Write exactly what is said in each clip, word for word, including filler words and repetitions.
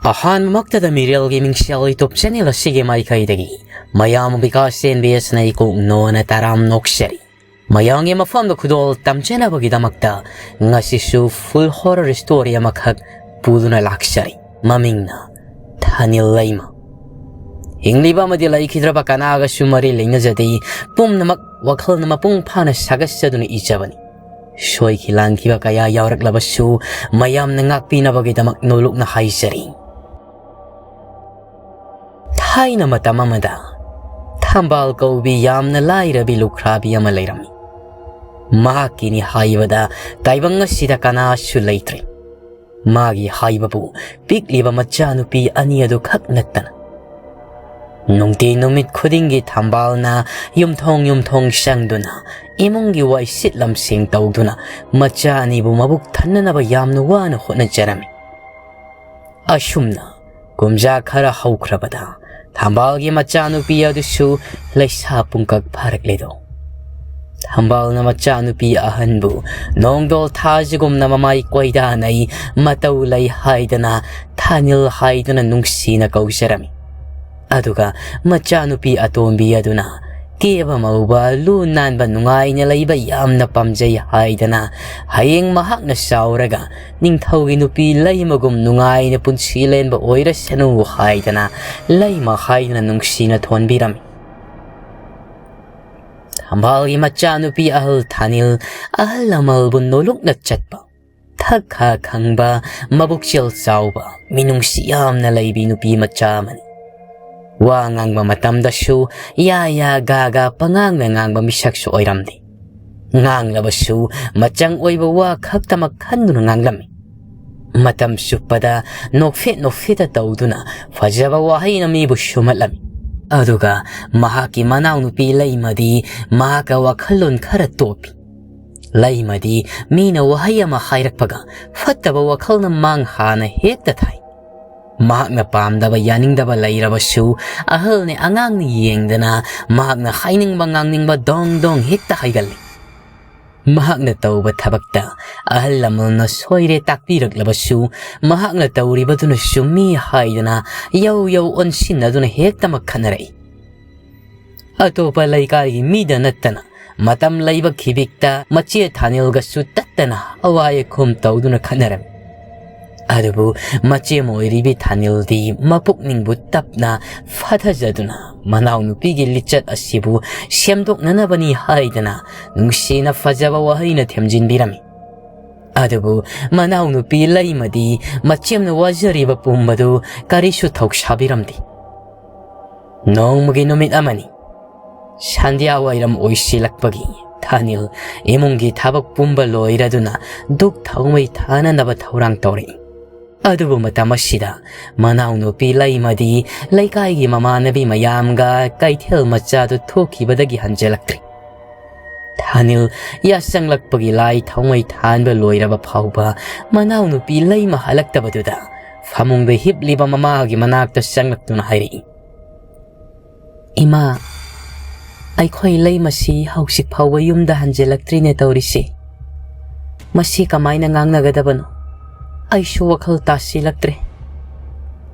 ꯑꯍꯥꯟꯕꯃꯛꯇꯗ ꯃꯤꯔꯦꯜꯒꯤ ꯃꯤꯡꯁꯦꯜ YouTube channel ꯑꯁꯤꯒꯤ ꯃꯥꯏꯀꯩꯗꯒꯤ ꯃꯌꯥꯝ ꯕꯤꯀꯥꯁ ꯑꯦꯟ ꯕꯤ ꯑꯦꯁꯅ ꯏꯀꯣꯛ ꯅꯣꯅ ꯇꯔꯥꯝ ꯅꯣꯛꯆꯔꯤ꯫ ꯃꯌꯥꯝꯒꯤ ꯃꯐꯝꯗ ꯈꯨꯗꯣꯜ ꯇꯝꯖꯅꯕꯒꯤꯗꯃꯛꯇ ꯉꯁꯤꯁꯨ full horror story ꯑꯃꯈꯛ ꯄꯨꯗꯨꯅ ꯂꯥꯛꯆꯔꯤ꯫ ꯃꯃꯤꯡꯅ ꯊꯥꯅꯤꯜ ꯂꯩꯃ꯫ ꯍꯤꯡꯂꯤꯕ ꯑꯃꯗꯤ ꯂꯩꯈꯤꯗ꯭ꯔꯕ ꯀꯅꯥꯒꯁꯨ ꯃꯔꯤ ꯂꯩꯅꯖꯗꯦ꯫ ꯄꯨꯝꯅꯃꯛ ꯋꯥꯈꯜꯅ ꯃꯄꯨꯡ ꯐꯥꯅ ꯁꯥꯒꯠꯆꯗꯨꯅ ꯏꯖꯕꯅꯤ꯫ ꯁꯣꯏꯈꯤ ꯂꯥꯟꯈꯤꯕ ꯀꯌꯥ ꯌꯥꯎꯔꯛꯂꯕꯁꯨ ꯃꯌꯥꯝꯅ ꯉꯥꯛꯄꯤꯅꯕꯒꯤꯗꯃꯛ ꯅꯣꯂꯨꯛꯅ ꯍꯥꯏꯖꯔꯤ꯫ ꯊꯥꯏꯅ ꯃꯇꯝ ꯑꯃꯗ ꯊꯝꯕꯥꯜ ꯀꯧꯕꯤ ꯌꯥꯝꯅ ꯂꯥꯏꯔꯕꯤ ꯂꯨꯈ꯭ꯔꯥꯕꯤ ꯑꯃ ꯂꯩꯔꯝꯃꯤ꯫ ꯃꯍꯥꯛꯀꯤꯅꯤ ꯍꯥꯏꯕꯗ ꯇꯥꯏꯕꯪ ꯑꯁꯤꯗ ꯀꯅꯥꯁꯨ ꯂꯩꯇ꯭ꯔꯦ꯫ ꯃꯥꯒꯤ ꯍꯥꯏꯕꯕꯨ ꯄꯤꯛꯂꯤꯕ ꯃꯆꯥꯅꯨꯄꯤ ꯑꯅꯤ ꯑꯗꯨ ꯈꯛ ꯅꯠꯇꯅ꯫ ꯅꯨꯡꯇꯤ ꯅꯨꯃꯤꯠ ꯈꯨꯗꯤꯡꯒꯤ ꯊꯝꯕꯥꯜꯅ ꯌꯨꯝꯊꯣꯡ ꯌꯨꯝꯊꯣꯡ ꯆꯪꯗꯨꯅ ꯏꯃꯨꯡꯒꯤ ꯋꯥꯏ ꯁꯤꯠ ꯂꯝꯁꯦꯡ ꯇꯧꯗꯨꯅ ꯃꯆꯥ ꯑꯅꯤꯕꯨ ꯃꯕꯨꯛ ꯊꯟꯅꯅꯕ ꯌꯥꯝꯅ ꯋꯥꯅ ꯍꯣꯠꯅꯖꯔꯝꯃꯤ꯫ ꯑꯁꯨꯝꯅ ꯀꯨꯝꯖꯥ ꯈꯔ ꯍꯧꯈ꯭ꯔꯕꯗ ꯊꯝꯕꯥꯜꯒꯤ ꯃꯆꯥꯅꯨꯄꯤ ꯑꯗꯨꯁꯨ ꯂꯩꯁꯥ ꯄꯨꯡꯀꯛ ꯐꯥꯔꯛꯂꯦꯗꯣ꯫ ꯊꯝꯕꯥꯜꯅ ꯃꯆꯥꯅꯨꯄꯤ ꯑꯍꯟꯕꯨ ꯅꯣꯡꯗꯣꯜ ꯊꯥꯖꯒꯨꯝꯅ ꯃꯃꯥꯏ ꯀꯣꯏꯗꯥꯅꯩ, ꯃꯇꯧ ꯂꯩ ꯍꯥꯏꯗꯅ, ꯊꯥꯅꯤꯜ ꯍꯥꯏꯗꯨꯅ ꯅꯨꯡꯁꯤꯅ ꯀꯧꯖꯔꯝꯃꯤ꯫ ꯑꯗꯨꯒ ꯃꯆꯥꯅꯨꯄꯤ ꯑꯇꯣꯝꯕꯤ ꯑꯗꯨꯅ ꯀꯦꯕ ꯃꯧꯕ, ꯂꯨ ꯅꯥꯟꯕ, ꯅꯨꯡꯉꯥꯏꯅ ꯂꯩꯕ ꯌꯥꯝꯅ ꯄꯥꯝꯖꯩ ꯍꯥꯏꯗꯅ, ꯍꯌꯦꯡ ꯃꯍꯥꯛꯅ ꯆꯥꯎꯔꯒ ꯅꯤꯡꯊꯧꯒꯤ ꯅꯨꯄꯤ ꯂꯩꯃꯒꯨꯝ ꯅꯨꯡꯉꯥꯏꯅ ꯄꯨꯟꯁꯤ ꯂꯦꯟꯕ ꯑꯣꯏꯔꯁꯅꯨ ꯍꯥꯏꯗꯅ, ꯂꯩꯃ ꯍꯥꯏꯗꯨꯅ ꯅꯨꯡꯁꯤꯅ ꯊꯣꯟꯕꯤꯔꯝꯃꯤ꯫ ꯊꯝꯕꯥꯜꯒꯤ ꯃꯆꯥꯅꯨꯄꯤ ꯑꯍꯜ ꯊꯥꯅꯤꯜ ꯑꯍꯜ ꯂꯃꯜꯕꯨ ꯅꯣꯂꯨꯛꯅ ꯆꯠꯄ, ꯊꯛ ꯈꯥ ꯈꯪꯕ, ꯃꯕꯨꯛꯆꯦꯜ ꯆꯥꯎꯕ, ꯃꯤꯅꯨꯡꯁꯤ ꯌꯥꯝꯅ ꯂꯩꯕꯤ ꯅꯨꯄꯤ ꯃꯆꯥ ꯑꯃꯅꯤ꯫ ꯋꯥ ꯉꯥꯡꯕ ꯃꯇꯝꯗꯁꯨ ꯌꯥ ꯌꯥ ꯒꯥ ꯒꯥ ꯄꯉꯥꯡꯗ ꯉꯥꯡꯕ ꯃꯤꯁꯛꯁꯨ ꯑꯣꯏꯔꯝꯗꯦ꯫ ꯉꯥꯡꯂꯕꯁꯨ ꯃꯆꯪ ꯑꯣꯏꯕ ꯋꯥ ꯈꯛꯇꯃꯛ ꯈꯟꯗꯨꯅ ꯉꯥꯡꯂꯝꯃꯤ꯫ ꯃꯇꯝ ꯆꯨꯞꯄꯗ ꯅꯣꯛꯐꯦꯠ ꯅꯣꯛꯐꯦꯠꯇ ꯇꯧꯗꯨꯅ ꯐꯖꯕ ꯋꯥꯍꯩꯅ ꯃꯤꯕꯨ ꯁꯨꯝꯍꯠꯂꯝꯃꯤ꯫ ꯑꯗꯨꯒ ꯃꯍꯥꯛꯀꯤ ꯃꯅꯥꯎꯅꯨꯄꯤ ꯂꯩꯃꯗꯤ ꯃꯍꯥꯛꯀ ꯋꯥꯈꯜꯂꯣꯟ ꯈꯔ ꯇꯣꯞꯄꯤ꯫ ꯂꯩꯃꯗꯤ ꯃꯤꯅ ꯋꯥꯍꯩ ꯑꯃ ꯍꯥꯏꯔꯛꯄꯒ ꯐꯠꯇꯕ ꯋꯥꯈꯜꯅ ꯃꯥꯡ ꯍꯥꯟꯅ ꯍꯦꯛꯇ ꯊꯥꯏ꯫ ꯃꯍꯥꯛꯅ ꯄꯥꯝꯗꯕ ꯌꯥꯅꯤꯡꯗꯕ ꯂꯩꯔꯕꯁꯨ ꯑꯍꯜꯅꯦ ꯑꯉꯥꯡꯅꯦ ꯌꯦꯡꯗꯅ ꯃꯍꯥꯛꯅ ꯍꯥꯏꯅꯤꯡꯕ ꯉꯥꯡꯅꯤꯡꯕ ꯗꯣꯡ ꯗꯣꯡ ꯍꯦꯛꯇ ꯍꯥꯏꯒꯜꯂꯤ꯫ ꯃꯍꯥꯛꯅ ꯇꯧꯕ ꯊꯕꯛꯇ ꯑꯍꯜ ꯂꯃꯟꯅ ꯁꯣꯏꯔꯦ ꯇꯥꯛꯄꯤꯔꯛꯂꯕꯁꯨ, ꯃꯍꯥꯛꯅ ꯇꯧꯔꯤꯕꯗꯨꯅ ꯆꯨꯝꯃꯤ ꯍꯥꯏꯗꯨꯅ ꯌꯧ ꯌꯧ ꯑꯣꯟꯁꯤꯟꯅꯗꯨꯅ ꯍꯦꯛꯇꯃꯛ ꯈꯠꯅꯔꯛꯏ꯫ ꯑꯇꯣꯞꯄ ꯂꯩꯀꯥꯏꯒꯤ ꯃꯤꯗ ꯅꯠꯇꯅ ꯃꯇꯝ ꯂꯩꯕ ꯈꯤꯕꯤꯛꯇ ꯃꯆꯦ ꯊꯥꯅꯤꯜꯒꯁꯨ ꯇꯠꯇꯅ ꯑꯋꯥ ꯑꯈꯨꯝ ꯇꯧꯗꯨꯅ ꯈꯠꯅꯔꯝꯃꯤ꯫ ꯑꯗꯨꯕꯨ ꯃꯆꯦ ꯑꯣꯏꯔꯤꯕꯤ ꯊꯥꯅꯤꯜꯗꯤ ꯃꯄꯨꯛꯅꯤꯡꯕꯨ ꯇꯞꯅ ꯐꯊꯖꯗꯨꯅ ꯃꯅꯥꯎꯅꯨꯄꯤꯒꯤ ꯂꯤꯆꯠ ꯑꯁꯤꯕꯨ ꯁꯦꯝꯗꯣꯛꯅꯅꯕꯅꯤ ꯍꯥꯏꯗꯅ ꯅꯨꯡꯁꯤꯅ ꯐꯖꯕ ꯋꯥꯍꯩꯅ ꯊꯦꯝꯖꯤꯟꯕꯤꯔꯝꯃꯤ꯫ ꯑꯗꯨꯕꯨ ꯃꯅꯥꯎꯅꯨꯄꯤ ꯂꯩꯃꯗꯤ ꯃꯆꯦꯝꯅ ꯋꯥꯖꯔꯤꯕ ꯄꯨꯝꯕꯗꯨ ꯀꯔꯤꯁꯨ ꯊꯧꯁꯥꯕꯤꯔꯝꯗꯦ꯫ ꯅꯣꯡꯃꯒꯤ ꯅꯨꯃꯤꯠ ꯑꯃꯅꯤ꯫ ꯁꯟꯙ꯭ꯌꯥ ꯋꯥꯏꯔꯝ ꯑꯣꯏꯁꯤꯜꯂꯛꯄꯒꯤ ꯊꯥꯅꯤꯜ ꯏꯃꯨꯡꯒꯤ ꯊꯕꯛ ꯄꯨꯝꯕ ꯂꯣꯏꯔꯗꯨꯅ ꯙꯨꯛ ꯊꯥꯎꯃꯩ ꯊꯥꯅꯅꯕ ꯊꯧꯔꯥꯡ ꯇꯧꯔꯛꯏ꯫ ꯑꯗꯨꯕꯨ ꯃꯇꯝ ꯑꯁꯤꯗ ꯃꯅꯥꯎꯅꯨꯄꯤ ꯂꯩꯃꯗꯤ ꯂꯩꯀꯥꯏꯒꯤ ꯃꯃꯥꯟꯅꯕꯤ ꯃꯌꯥꯝꯒ ꯀꯩꯊꯦꯜ ꯃꯆꯥꯗꯨ ꯊꯣꯛꯈꯤꯕꯗꯒꯤ ꯍꯟꯖꯤꯜꯂꯛꯇ꯭ꯔꯤ꯫ ꯊꯥꯅꯤꯜ ꯌꯥꯆꯪꯂꯛꯄꯒꯤ ꯂꯥꯏ ꯊꯥꯎꯃꯩ ꯊꯥꯟꯕ ꯂꯣꯏꯔꯕ ꯐꯥꯎꯕ ꯃꯅꯥꯎꯅꯨꯄꯤ ꯂꯩꯃ ꯍꯜꯂꯛꯇꯕꯗꯨꯗ ꯐꯃꯨꯡꯗ ꯍꯤꯞꯂꯤꯕ ꯃꯃꯥꯒꯤ ꯃꯅꯥꯛꯇ ꯆꯪꯂꯛꯇꯨꯅ ꯍꯥꯏꯔꯛꯏ, "ꯏꯃꯥ, ꯑꯩꯈꯣꯏ ꯂꯩꯃꯁꯤ ꯍꯧꯖꯤꯛ ꯐꯥꯎꯕ ꯌꯨꯝꯗ ꯍꯟꯖꯤꯜꯂꯛꯇ꯭ꯔꯤꯅꯦ ꯇꯧꯔꯤꯁꯦ꯫ ꯃꯁꯤ ꯀꯃꯥꯏꯅ ꯉꯥꯡꯅꯒꯗꯕꯅꯣ? ꯑꯩꯁꯨ ꯋꯥꯈꯜ ꯇꯥꯁꯤꯜꯂꯛꯇ꯭ꯔꯦ꯫"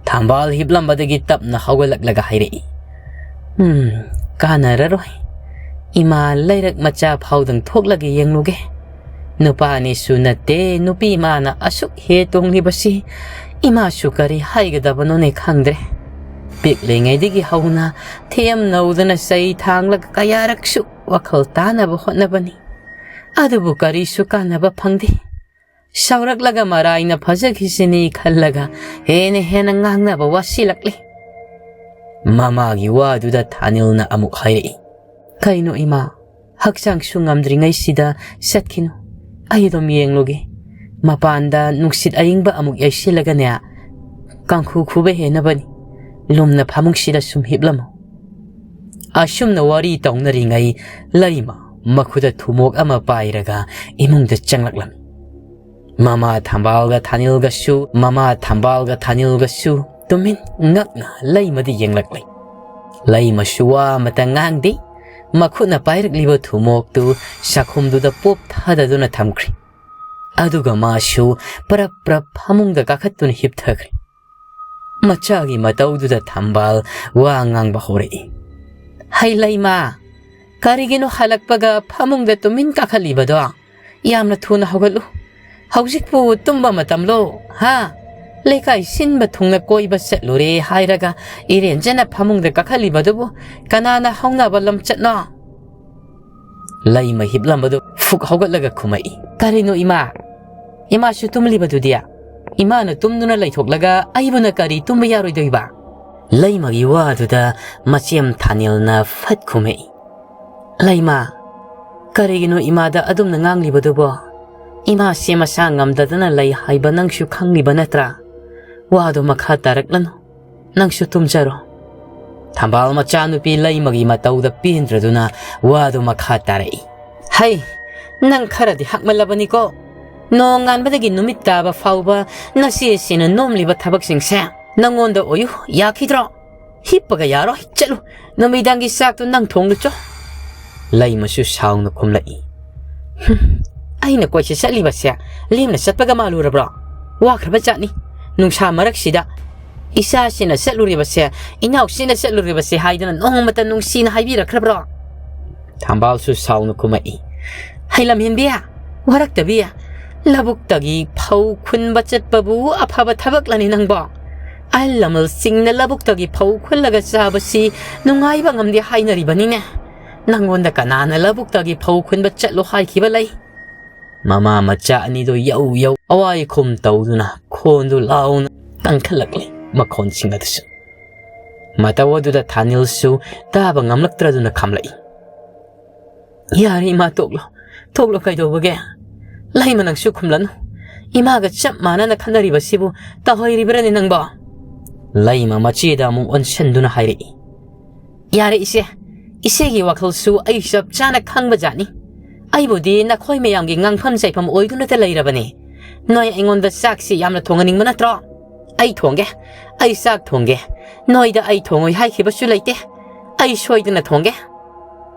ꯊꯝꯕꯥꯜ ꯍꯤꯞꯂꯝꯕꯗꯒꯤ ꯇꯞꯅ ꯍꯧꯒꯠꯂꯛꯂꯒ ꯍꯥꯏꯔꯛꯏ, "ꯎꯝ, ꯀꯥꯟꯅꯔꯔꯣꯏ꯫ ꯏꯃꯥ ꯂꯩꯔꯛ ꯃꯆꯥ ꯐꯥꯎꯗꯪ ꯊꯣꯛꯂꯒ ꯌꯦꯡꯂꯨꯒꯦ꯫ ꯅꯨꯄꯥꯅꯤꯁꯨ ꯅꯠꯇꯦ, ꯅꯨꯄꯤ ꯃꯥꯅ ꯑꯁꯨꯛ ꯍꯦ ꯇꯣꯡꯂꯤꯕꯁꯤ ꯏꯃꯥꯁꯨ ꯀꯔꯤ ꯍꯥꯏꯒꯗꯕꯅꯣꯅꯦ ꯈꯪꯗ꯭ꯔꯦ꯫ ꯄꯤꯛꯂꯤꯉꯩꯗꯒꯤ ꯍꯧꯅ ꯊꯦꯝꯅꯧꯗꯅ ꯆꯩ ꯊꯥꯡꯂꯒ ꯀꯌꯥꯔꯛꯁꯨ ꯋꯥꯈꯜ ꯇꯥꯅꯕ ꯍꯣꯠꯅꯕꯅꯤ꯫ ꯑꯗꯨꯕꯨ ꯀꯔꯤꯁꯨ ꯀꯥꯟꯅꯕ ꯐꯪꯗꯦ꯫ ꯁꯥꯎꯔꯛꯂꯒ ꯃꯔꯥꯏꯅ ꯐꯖꯈꯤꯁꯤꯅꯤ ꯈꯜꯂꯒ ꯍꯦꯟꯅ ꯍꯦꯟꯅ ꯉꯥꯡꯅꯕ ꯋꯥꯁꯤꯜꯂꯛꯂꯦ꯫" ꯃꯃꯥꯒꯤ ꯋꯥꯗꯨꯗ ꯊꯥꯅꯤꯜꯅ ꯑꯃꯨꯛ ꯍꯥꯏꯔꯛꯏ, "ꯀꯩꯅꯣ ꯏꯃꯥ, ꯍꯛꯆꯥꯡꯁꯨ ꯉꯝꯗ꯭ꯔꯤꯉꯩꯁꯤꯗ ꯆꯠꯈꯤꯅꯨ꯫ ꯑꯩ ꯑꯗꯨꯝ ꯌꯦꯡꯂꯨꯒꯦ꯫ ꯃꯄꯥꯟꯗ ꯅꯨꯡꯁꯤꯠ ꯑꯏꯪꯕ ꯑꯃꯨꯛ ꯌꯩꯁꯤꯜꯂꯒꯅꯦ, ꯀꯥꯡꯈꯨ ꯈꯨꯕ ꯍꯦꯟꯅꯕꯅꯤ꯫ ꯂꯨꯝꯅ ꯐꯃꯨꯡꯁꯤꯗ ꯁꯨꯝ ꯍꯤꯞꯂꯝꯃꯨ꯫" ꯑꯁꯨꯝꯅ ꯋꯥꯔꯤ ꯇꯧꯅꯔꯤꯉꯩ ꯂꯩꯃ ꯃꯈꯨꯗ ꯊꯨꯃꯣꯛ ꯑꯃ ꯄꯥꯏꯔꯒ ꯏꯃꯨꯡꯗ ꯆꯪꯂꯛꯂꯝꯃꯤ꯫ ꯃꯃꯥ ꯊꯝꯕꯥꯜꯒ ꯊꯥꯅꯤꯜꯒꯁꯨ, ꯃꯃꯥ ꯊꯝꯕꯥꯜꯒ ꯊꯥꯅꯤꯜꯒꯁꯨ ꯇꯨꯃꯤꯟ ꯉꯛꯅ ꯂꯩꯃꯗ ꯌꯦꯡꯂꯛꯂꯦ꯫ ꯂꯩꯃꯁꯨ ꯋꯥ ꯑꯃꯇ ꯉꯥꯡꯗꯦ꯫ ꯃꯈꯨꯠꯅ ꯄꯥꯏꯔꯛꯂꯤꯕ ꯊꯨꯃꯣꯛꯇꯨ ꯆꯥꯛꯈꯨꯝꯗꯨꯗ ꯄꯣꯞ ꯊꯥꯗꯗꯨꯅ ꯊꯝꯈ꯭ꯔꯦ꯫ ꯑꯗꯨꯒ ꯃꯥꯁꯨ ꯄꯔꯞ ꯄꯔꯞ ꯐꯃꯨꯡꯗ ꯀꯥꯈꯠꯇꯨꯅ ꯍꯤꯞꯊꯈ꯭ꯔꯦ꯫ ꯃꯆꯥꯒꯤ ꯃꯇꯧꯗꯨꯗ ꯊꯝꯕꯥꯜ ꯋꯥ ꯉꯥꯡꯕ ꯍꯧꯔꯛꯏ꯫ "ꯍꯩ ꯂꯩꯃ, ꯀꯔꯤꯒꯤꯅꯣ ꯍꯜꯂꯛꯄꯒ ꯐꯃꯨꯡꯗ ꯇꯨꯃꯤꯟ ꯀꯥꯈꯠꯂꯤꯕꯗꯣ? ꯌꯥꯝꯅ ꯊꯨꯅ ꯍꯧꯒꯠꯂꯨ꯫ ꯍꯧꯖꯤꯛꯄꯨ ꯇꯨꯝꯕ ꯃꯇꯝꯂꯣ? ꯍꯥ? ꯂꯩꯀꯥꯏ ꯁꯤꯟꯕ ꯊꯨꯡꯅ ꯀꯣꯏꯕ ꯆꯠꯂꯨꯔꯦ ꯍꯥꯏꯔꯒ ꯏꯔꯦꯟꯖꯅ ꯐꯃꯨꯡꯗ ꯀꯥꯈꯠꯂꯤꯕꯗꯨꯕꯨ ꯀꯅꯥꯅ ꯍꯧꯅꯕ ꯂꯝꯆꯠꯅꯣ?" ꯂꯩꯃ ꯍꯤꯞꯂꯝꯕꯗꯨ ꯐꯨꯛ ꯍꯧꯒꯠꯂꯒ ꯈꯨꯝꯃꯛꯏ꯫ "ꯀꯔꯤꯅꯣ ꯏꯃꯥ? ꯏꯃꯥꯁꯨ ꯇꯨꯝꯂꯤꯕꯗꯨꯗꯤ? ꯏꯃꯥꯅ ꯇꯨꯝꯗꯨꯅ ꯂꯩꯊꯣꯛꯂꯒ ꯑꯩꯕꯨꯅ ꯀꯔꯤ ꯇꯨꯝꯕ ꯌꯥꯔꯣꯏꯗꯣꯏꯕ?" ꯂꯩꯃꯒꯤ ꯋꯥꯗꯨꯗ ꯃꯆꯦꯝ ꯊꯥꯅꯤꯜꯅ ꯐꯠ ꯈꯨꯝꯃꯛꯏ꯫ "ꯂꯩꯃ, ꯀꯔꯤꯒꯤꯅꯣ ꯏꯃꯥꯗ ꯑꯗꯨꯝꯅ ꯉꯥꯡꯂꯤꯕꯗꯨꯕꯣ? ꯏꯃꯥꯁꯦ ꯃꯁꯥ ꯉꯝꯗꯗꯅ ꯂꯩ ꯍꯥꯏꯕ ꯅꯪꯁꯨ ꯈꯪꯂꯤꯕ ꯅꯠꯇ꯭ꯔꯥ? ꯋꯥꯗꯣ ꯃꯈꯥ ꯇꯥꯔꯛꯂꯅꯨ꯫ ꯅꯪꯁꯨ ꯇꯨꯝꯖꯔꯣ꯫" ꯊꯝꯕꯥꯜ ꯃꯆꯥꯅꯨꯄꯤ ꯂꯩꯃꯒꯤ ꯃꯇꯧꯗ ꯄꯦꯟꯗ꯭ꯔꯗꯨꯅ ꯋꯥꯗꯨ ꯃꯈꯥ ꯇꯥꯔꯛꯏ꯫ "ꯍꯩ, ꯅꯪ ꯈꯔꯗꯤ ꯍꯛꯃꯜꯂꯕꯅꯤꯀꯣ꯫ ꯅꯣꯡꯉꯥꯟꯕꯗꯒꯤ ꯅꯨꯃꯤꯠ ꯇꯥꯕ ꯐꯥꯎꯕ ꯅꯆꯦꯁꯤꯅ ꯅꯣꯝꯂꯤꯕ ꯊꯕꯛꯁꯤꯡꯁꯦ ꯅꯪꯉꯣꯟꯗ ꯑꯣꯏꯌꯨ ꯌꯥꯈꯤꯗ꯭ꯔꯣ? ꯍꯤꯞꯄꯒ ꯌꯥꯔꯣꯏ, ꯆꯠꯂꯨ, ꯅꯨꯃꯤꯗꯥꯡꯒꯤ ꯆꯥꯛꯇꯨ ꯅꯪ ꯊꯣꯡꯂꯨꯆꯣ꯫" ꯂꯩꯃꯁꯨ ꯁꯥꯎꯅ ꯈꯨꯝꯂꯛꯏ꯫ "ꯍꯨꯝ, ꯑꯩꯅ ꯀꯣꯏꯆꯠ ꯆꯠꯂꯤꯕꯁꯦ ꯂꯦꯝꯅ ꯆꯠꯄꯒ ꯃꯥꯜꯂꯨꯔꯕ꯭ꯔꯣ? ꯋꯥꯈ꯭ꯔꯕ ꯖꯥꯠꯅꯤ꯫ ꯅꯨꯡꯁꯥ ꯃꯔꯛꯁꯤꯗ ꯏꯆꯥꯁꯤꯅ ꯆꯠꯂꯨꯔꯤꯕꯁꯦ, ꯏꯅꯥꯎꯁꯤꯅ ꯆꯠꯂꯨꯔꯤꯕꯁꯦ ꯍꯥꯏꯗꯅ ꯅꯣꯡꯃꯇ ꯅꯨꯡꯁꯤꯅ ꯍꯥꯏꯕꯤꯔꯛꯈ꯭ꯔꯕ꯭ꯔꯣ?" ꯊꯝꯕꯥꯜꯁꯨ ꯁꯥꯎꯅ ꯈꯨꯝꯃꯛꯏ꯫ "ꯍꯩ ꯂꯝꯍꯦꯟꯕꯤ, ꯋꯥꯔꯛꯇꯕꯤ, ꯂꯧꯕꯨꯛꯇꯒꯤ ꯐꯧ ꯈꯨꯟꯕ ꯆꯠꯄꯕꯨ ꯑꯐꯕ ꯊꯕꯛꯂꯅꯤ ꯅꯪꯕꯣ? ꯑꯍꯜ ꯂꯃꯟꯁꯤꯡꯅ ꯂꯧꯕꯨꯛꯇꯒꯤ ꯐꯧ ꯈꯨꯜꯂꯒ ꯆꯥꯕꯁꯤ ꯅꯨꯡꯉꯥꯏꯕ ꯉꯝꯗꯦ ꯍꯥꯏꯅꯔꯤꯕꯅꯤꯅꯦ꯫ ꯅꯪꯉꯣꯟꯗ ꯀꯅꯥꯅ ꯂꯧꯕꯨꯛꯇꯒꯤ ꯐꯧ ꯈꯨꯟꯕ ꯆꯠꯂꯣ ꯍꯥꯏꯈꯤꯕ ꯂꯩ?" ꯃꯃꯥ ꯃꯆꯥ ꯑꯅꯤꯗꯨ ꯌꯧ ꯌꯧ ꯑꯋꯥꯏ ꯈꯨꯝ ꯇꯧꯗꯨꯅ ꯈꯣꯟꯗꯨ ꯂꯥꯎꯅ ꯀꯟꯈꯠꯂꯛꯂꯤ꯫ ꯃꯈꯣꯟꯁꯤꯡ ꯑꯗꯨꯁꯨ ꯃꯇꯧ ꯑꯗꯨꯗ ꯊꯥꯅꯤꯜꯁꯨ ꯇꯥꯕ ꯉꯝꯂꯛꯇ꯭ꯔꯗꯨꯅ ꯈꯝꯂꯛꯏ꯫ "ꯌꯥꯔꯦ ꯏꯃꯥ, ꯇꯣꯛꯂꯣ, ꯇꯣꯛꯂꯣ, ꯀꯩꯗꯧꯕꯒꯦ? ꯂꯩꯃ, ꯅꯪꯁꯨ ꯈꯨꯝꯂꯅꯨ꯫ ꯏꯃꯥꯒ ꯆꯞ ꯃꯥꯟꯅꯅ ꯈꯟꯅꯔꯤꯕꯁꯤꯕꯨ ꯇꯧꯍꯩꯔꯤꯕ꯭ꯔꯅꯦ ꯅꯪꯕꯣ?" ꯂꯩꯃ ꯃꯆꯦꯗ ꯑꯃꯨꯛ ꯑꯣꯟꯁꯤꯟꯗꯨꯅ ꯍꯥꯏꯔꯛꯏ꯫ "ꯌꯥꯔꯦ ꯏꯆꯦ, ꯏꯆꯦꯒꯤ ꯋꯥꯈꯜꯁꯨ ꯑꯩ ꯆꯞ ꯆꯥꯅ ꯈꯪꯕ ꯖꯥꯠꯅꯤ꯫ ꯑꯩꯕꯨꯗꯤ ꯅꯈꯣꯏ ꯃꯌꯥꯝꯒꯤ ꯉꯥꯡꯐꯝ ꯆꯩꯐꯝ ꯑꯣꯏꯗꯨꯅꯇ ꯂꯩꯔꯕꯅꯤ꯫ ꯅꯣꯏ ꯑꯩꯉꯣꯟꯗ ꯆꯥꯛꯁꯤ ꯌꯥꯝꯅ ꯊꯣꯡꯍꯟꯅꯤꯡꯕ ꯅꯠꯇ꯭ꯔꯣ? ꯑꯩ ꯊꯣꯡꯒꯦ, ꯑꯩ ꯆꯥꯛ ꯊꯣꯡꯒꯦ꯫ ꯅꯣꯏꯗ ꯑꯩ ꯊꯣꯡꯉꯣꯏ ꯍꯥꯏꯈꯤꯕꯁꯨ ꯂꯩꯇꯦ꯫ ꯑꯩ ꯁꯣꯏꯗꯅ ꯊꯣꯡꯒꯦ꯫"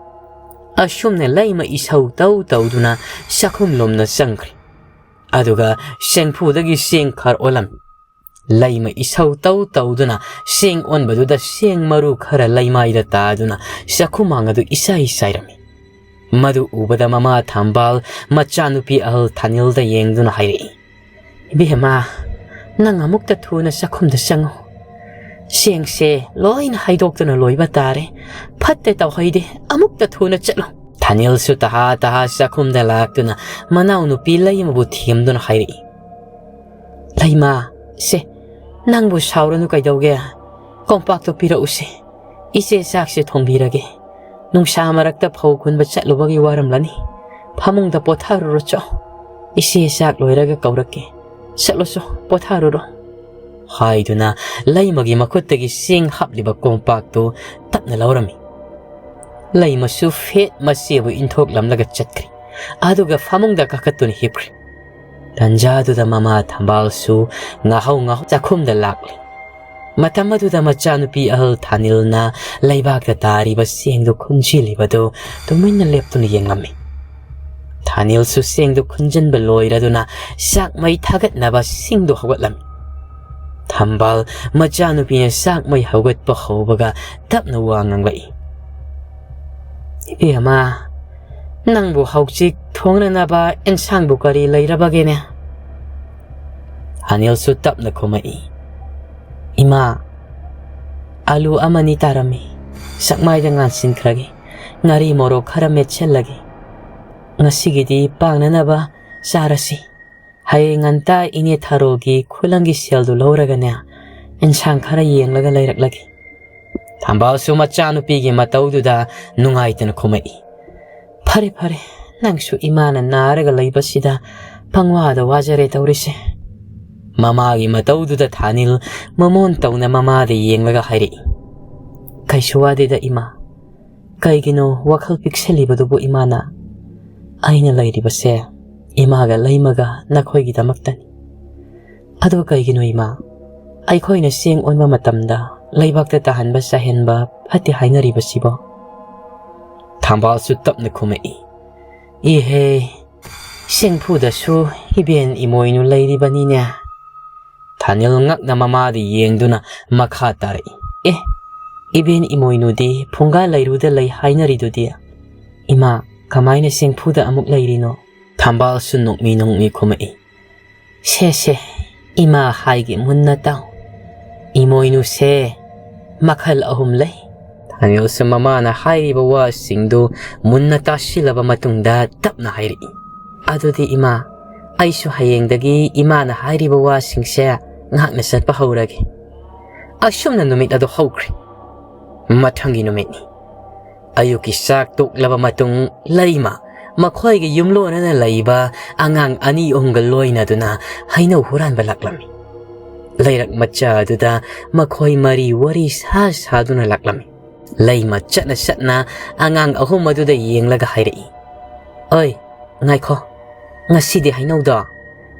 ꯑꯁꯨꯝꯅ ꯂꯩꯃ ꯏꯁꯧ ꯇꯧ ꯇꯧꯗꯨꯅ ꯆꯥꯛꯈꯨꯝ ꯂꯣꯝꯅ ꯆꯪꯈ꯭ꯔꯦ꯫ ꯑꯗꯨꯒ ꯆꯦꯡꯐꯨꯗꯒꯤ ꯆꯦꯡ ꯈꯔ ꯑꯣꯜꯂꯝꯃꯤ꯫ ꯂꯩꯃ ꯏꯁꯧ ꯇꯧ ꯇꯧꯗꯨꯅ ꯆꯦꯡ ꯑꯣꯟꯕꯗꯨꯗ ꯆꯦꯡ ꯃꯔꯨ ꯈꯔ ꯂꯩꯃꯥꯏꯗ ꯇꯥꯗꯨꯅ ꯆꯥꯛꯈꯨꯃꯥꯡ ꯑꯗꯨ ꯏꯆꯥꯏ ꯆꯥꯏꯔꯝꯃꯤ꯫ ꯃꯗꯨ ꯎꯕꯗ ꯃꯃꯥ ꯊꯝꯕꯥꯜ ꯃꯆꯥꯅꯨꯄꯤ ꯑꯍꯜ ꯊꯥꯅꯤꯜꯗ ꯌꯦꯡꯗꯨꯅ ꯍꯥꯏꯔꯛꯏ, "ꯏꯕꯦꯝꯃ, ꯅꯪ ꯑꯃꯨꯛꯇ ꯊꯨꯅ ꯆꯥꯛꯈꯨꯝꯗ ꯆꯪꯉꯨ꯫ ꯆꯦꯡꯁꯦ ꯂꯣꯏꯅ ꯍꯩꯗꯣꯛꯇꯨꯅ ꯂꯣꯏꯕ ꯇꯥꯔꯦ꯫ ꯐꯠꯇꯦ ꯇꯧꯍꯩꯗꯦ, ꯑꯃꯨꯛꯇ ꯊꯨꯅ ꯆꯠꯂꯨ"꯫ ꯊꯥꯅꯤꯜꯁꯨ ꯇꯍꯥ ꯇꯍꯥ ꯆꯥꯛꯈꯨꯝꯗ ꯂꯥꯛꯇꯨꯅ ꯃꯅꯥꯎꯅꯨꯄꯤ ꯂꯩꯃꯕꯨ ꯊꯦꯝꯗꯨꯅ ꯍꯥꯏꯔꯛꯏ, "ꯂꯩꯃ, ꯁꯦ, ꯅꯪꯕꯨ ꯁꯥꯎꯔꯅꯨ ꯀꯩꯗꯧꯒꯦ? ꯀꯣꯝꯄꯥꯛꯇꯣ ꯄꯤꯔꯛꯎꯁꯦ꯫ ꯏꯆꯦ ꯆꯥꯛꯁꯦ ꯊꯣꯡꯕꯤꯔꯒꯦ꯫ ꯅꯨꯡꯁꯥ ꯃꯔꯛꯇ ꯐꯧ ꯈꯨꯟꯕ ꯆꯠꯂꯨꯕꯒꯤ ꯋꯥꯔꯝꯂꯅꯤ꯫ ꯐꯃꯨꯡꯗ ꯄꯣꯊꯥꯔꯨꯔꯣ ꯆꯣ꯫ ꯏꯆꯦ ꯆꯥꯛ ꯂꯣꯏꯔꯒ ꯀꯧꯔꯛꯀꯦ꯫ ꯆꯠꯂꯣ ꯆꯣ, ꯄꯣꯊꯥꯔꯨꯔꯣ"꯫ ꯍꯥꯏꯗꯨꯅ ꯂꯩꯃꯒꯤ ꯃꯈꯨꯠꯇꯒꯤ ꯆꯦꯡ ꯍꯥꯞꯂꯤꯕ ꯀꯣꯝꯄꯥꯛꯇꯨ ꯇꯞꯅ ꯂꯧꯔꯝꯃꯤ꯫ ꯂꯩꯃꯁꯨ ꯐꯦꯠ ꯃꯆꯦꯕꯨ ꯏꯟꯊꯣꯛꯂꯝꯂꯒ ꯆꯠꯈ꯭ꯔꯦ꯫ ꯑꯗꯨꯒ ꯐꯃꯨꯡꯗ ꯀꯥꯈꯠꯇꯨꯅ ꯍꯤꯞꯈ꯭ꯔꯦ꯫ ꯇꯟꯖꯥꯗꯨꯗ ꯃꯃꯥ ꯊꯝꯕꯥꯜꯁꯨ ꯉꯥꯍꯧ ꯉꯥꯍꯧ ꯆꯥꯛꯈꯨꯝꯗ ꯂꯥꯛꯂꯦ꯫ ꯃꯇꯝ ꯑꯗꯨꯗ ꯃꯆꯥꯅꯨꯄꯤ ꯑꯍꯜ ꯊꯥꯅꯤꯜꯅ ꯂꯩꯕꯥꯛꯇ ꯇꯥꯔꯤꯕ ꯆꯦꯡꯗꯨ ꯈꯨꯟꯖꯤꯜꯂꯤꯕꯗꯨ ꯇꯨꯃꯤꯟꯅ ꯂꯦꯞꯇꯨꯅ ꯌꯦꯡꯂꯝꯃꯤ꯫ ꯊꯥꯅꯤꯜꯁꯨ ꯆꯦꯡꯗꯨ ꯈꯨꯟꯖꯤꯟꯕ ꯂꯣꯏꯔꯗꯨꯅ ꯆꯥꯛ ꯃꯩ ꯊꯥꯒꯠꯅꯕ ꯁꯤꯡꯗꯨ ꯍꯧꯒꯠꯂꯝꯃꯤ꯫ ꯊꯝꯕꯥꯜ ꯃꯆꯥꯅꯨꯄꯤꯅ ꯆꯥꯛ ꯃꯩ ꯍꯧꯒꯠꯄ ꯍꯧꯕꯒ ꯇꯞꯅ ꯋꯥ ꯉꯥꯡꯂꯛꯏ, "ꯏꯕꯦꯝꯃ, ꯅꯪꯕꯨ ꯍꯧꯖꯤꯛ ꯊꯣꯡꯅꯅꯕ ꯑꯦꯟꯁꯥꯡꯕꯨ ꯀꯔꯤ ꯂꯩꯔꯕꯒꯦꯅꯦ?" ꯊꯥꯅꯤꯜꯁꯨ ꯇꯞꯅ ꯈꯨꯝꯃꯛꯏ, "ꯏꯃꯥ, ꯑꯂꯨ ꯑꯃꯅꯤ ꯇꯥꯔꯝꯃꯤ, ꯆꯥꯛꯃꯥꯏꯗ ꯉꯥꯟꯁꯤꯟꯈ꯭ꯔꯒꯦ꯫ ꯉꯥꯔꯤ ꯃꯣꯔꯣꯛ ꯈꯔ ꯃꯦꯠꯁꯤꯜꯂꯒꯦ꯫ ꯉꯁꯤꯒꯤꯗꯤ ꯄꯥꯡꯅꯅꯕ ꯆꯥꯔꯁꯤ꯫ ꯍꯌꯦꯡ ꯉꯟꯇꯥ ꯏꯅꯦ ꯊꯔꯣꯒꯤ ꯈꯨꯂꯪꯒꯤ ꯁꯦꯜꯗꯨ ꯂꯧꯔꯒꯅꯦ, ꯏꯟꯁꯥꯡ ꯈꯔ ꯌꯦꯡꯂꯒ ꯂꯩꯔꯛꯂꯒꯦ"꯫ ꯊꯝꯕꯥꯜꯁꯨ ꯃꯆꯥꯅꯨꯄꯤꯒꯤ ꯃꯇꯧꯗꯨꯗ ꯅꯨꯡꯉꯥꯏꯇꯅ ꯈꯨꯝꯃꯛꯏ, "ꯐꯔꯦ, ꯐꯔꯦ, ꯅꯪꯁꯨ ꯏꯃꯥꯅ ꯅꯥꯔꯒ ꯂꯩꯕꯁꯤꯗ ꯄꯪꯋꯥꯗ ꯋꯥꯖꯔꯦ ꯇꯧꯔꯤꯁꯦ"꯫ ꯃꯃꯥꯒꯤ ꯃꯇꯧꯗꯨꯗ ꯊꯥꯅꯤꯜ ꯃꯃꯣꯟ ꯇꯧꯅ ꯃꯃꯥꯗ ꯌꯦꯡꯂꯒ ꯍꯥꯏꯔꯛꯏ, "ꯀꯩꯁꯨ ꯋꯥꯗꯦꯗ ꯏꯃꯥ꯫ ꯀꯩꯒꯤꯅꯣ ꯋꯥꯈꯜ ꯄꯤꯛꯁꯜꯂꯤꯕꯗꯨꯕꯨ ꯏꯃꯥꯅ? ꯑꯩꯅ ꯂꯩꯔꯤꯕꯁꯦ ꯏꯃꯥꯒ ꯂꯩꯃꯒ ꯅꯈꯣꯏꯒꯤꯗꯃꯛꯇꯅꯤ꯫ ꯑꯗꯣ ꯀꯩꯒꯤꯅꯣ ꯏꯃꯥ, ꯑꯩꯈꯣꯏꯅ ꯆꯦꯡ ꯑꯣꯟꯕ ꯃꯇꯝꯗ ꯂꯩꯕꯥꯛꯇ ꯇꯥꯍꯟꯕ ꯆꯥꯏꯍꯟꯕ ꯐꯠꯇꯦ ꯍꯥꯏꯅꯔꯤꯕꯁꯤꯕꯣ?" ꯊꯝꯕꯥꯜꯁꯨ ꯇꯞꯅ ꯈꯨꯝꯃꯛꯏ, "ꯏꯍꯦ, ꯁꯦꯡꯐꯨꯗꯁꯨ ꯏꯕꯦꯟ ꯏꯃꯣꯏꯅꯨ ꯂꯩꯔꯤꯕꯅꯤꯅꯦ"꯫ ꯊꯥꯅꯤꯜ ꯉꯛꯅ ꯃꯃꯥꯗ ꯌꯦꯡꯗꯨꯅ ꯃꯈꯥ ꯇꯥꯔꯛꯏ, "ꯑꯦ, ꯏꯕꯦꯟ ꯏꯃꯣꯏꯅꯨꯗꯤ ꯐꯨꯡꯒꯥ ꯂꯩꯔꯨꯗ ꯂꯩ ꯍꯥꯏꯅꯔꯤꯗꯨꯗꯤ꯫ ꯏꯃꯥ, ꯀꯃꯥꯏꯅ ꯁꯦꯡꯐꯨꯗ ꯑꯃꯨꯛ ꯂꯩꯔꯤꯅꯣ?" ꯊꯝꯕꯥꯜꯁꯨ ꯅꯣꯛꯃꯤ ꯅꯣꯛꯃꯤ ꯈꯨꯝꯃꯛꯏ, "ꯁꯦ ꯁꯦ, ꯏꯃꯥ ꯍꯥꯏꯒꯦ ꯃꯨꯟꯅ ꯇꯥꯎ꯫ ꯏꯃꯣꯏꯅꯨꯁꯦ ꯃꯈꯜ ꯑꯍꯨꯝ ꯂꯩ"꯫ ꯊꯥꯅꯤꯜꯁꯨ ꯃꯃꯥꯅ ꯍꯥꯏꯔꯤꯕ ꯋꯥꯁꯤꯡꯗꯨ ꯃꯨꯟꯅ ꯇꯥꯁꯤꯜꯂꯕ ꯃꯇꯨꯡꯗ ꯇꯞꯅ ꯍꯥꯏꯔꯛꯏ, "ꯑꯗꯨꯗꯤ ꯏꯃꯥ, ꯑꯩꯁꯨ ꯍꯌꯦꯡꯗꯒꯤ ꯏꯃꯥꯅ ꯍꯥꯏꯔꯤꯕ ꯋꯥꯁꯤꯡꯁꯦ ꯉꯥꯛꯅ ꯆꯠꯄ ꯍꯧꯔꯒꯦ"꯫ ꯑꯁꯨꯝꯅ ꯅꯨꯃꯤꯠ ꯑꯗꯨ ꯍꯧꯈ꯭ꯔꯦ꯫ ꯃꯊꯪꯒꯤ ꯅꯨꯃꯤꯠꯅꯤ꯫ ꯑꯌꯨꯛꯀꯤ ꯆꯥꯛ ꯇꯣꯛꯂꯕ ꯃꯇꯨꯡ ꯂꯩꯃ ꯃꯈꯣꯏꯒꯤ ꯌꯨꯝꯂꯣꯟꯅꯅ ꯂꯩꯕ ꯑꯉꯥꯡ ꯑꯅꯤ ꯑꯍꯨꯝꯒ ꯂꯣꯏꯅꯗꯨꯅ ꯍꯩꯅꯧ ꯍꯨꯔꯥꯟꯕ ꯂꯥꯛꯂꯝꯃꯤ꯫ ꯂꯩꯔꯛ ꯃꯆꯥ ꯑꯗꯨꯗ ꯃꯈꯣꯏ ꯃꯔꯤ ꯋꯥꯔꯤ ꯁꯥ ꯁꯥꯗꯨꯅ ꯂꯥꯛꯂꯝꯃꯤ꯫ ꯂꯩꯃ ꯆꯠꯅ ꯆꯠꯅ ꯑꯉꯥꯡ ꯑꯍꯨꯝ ꯑꯗꯨꯗ ꯌꯦꯡꯂꯒ ꯍꯥꯏꯔꯛꯏ, "ꯑꯣꯏ, ꯉꯥꯏꯈꯣ, ꯉꯁꯤꯗꯤ ꯍꯩꯅꯧꯗꯣ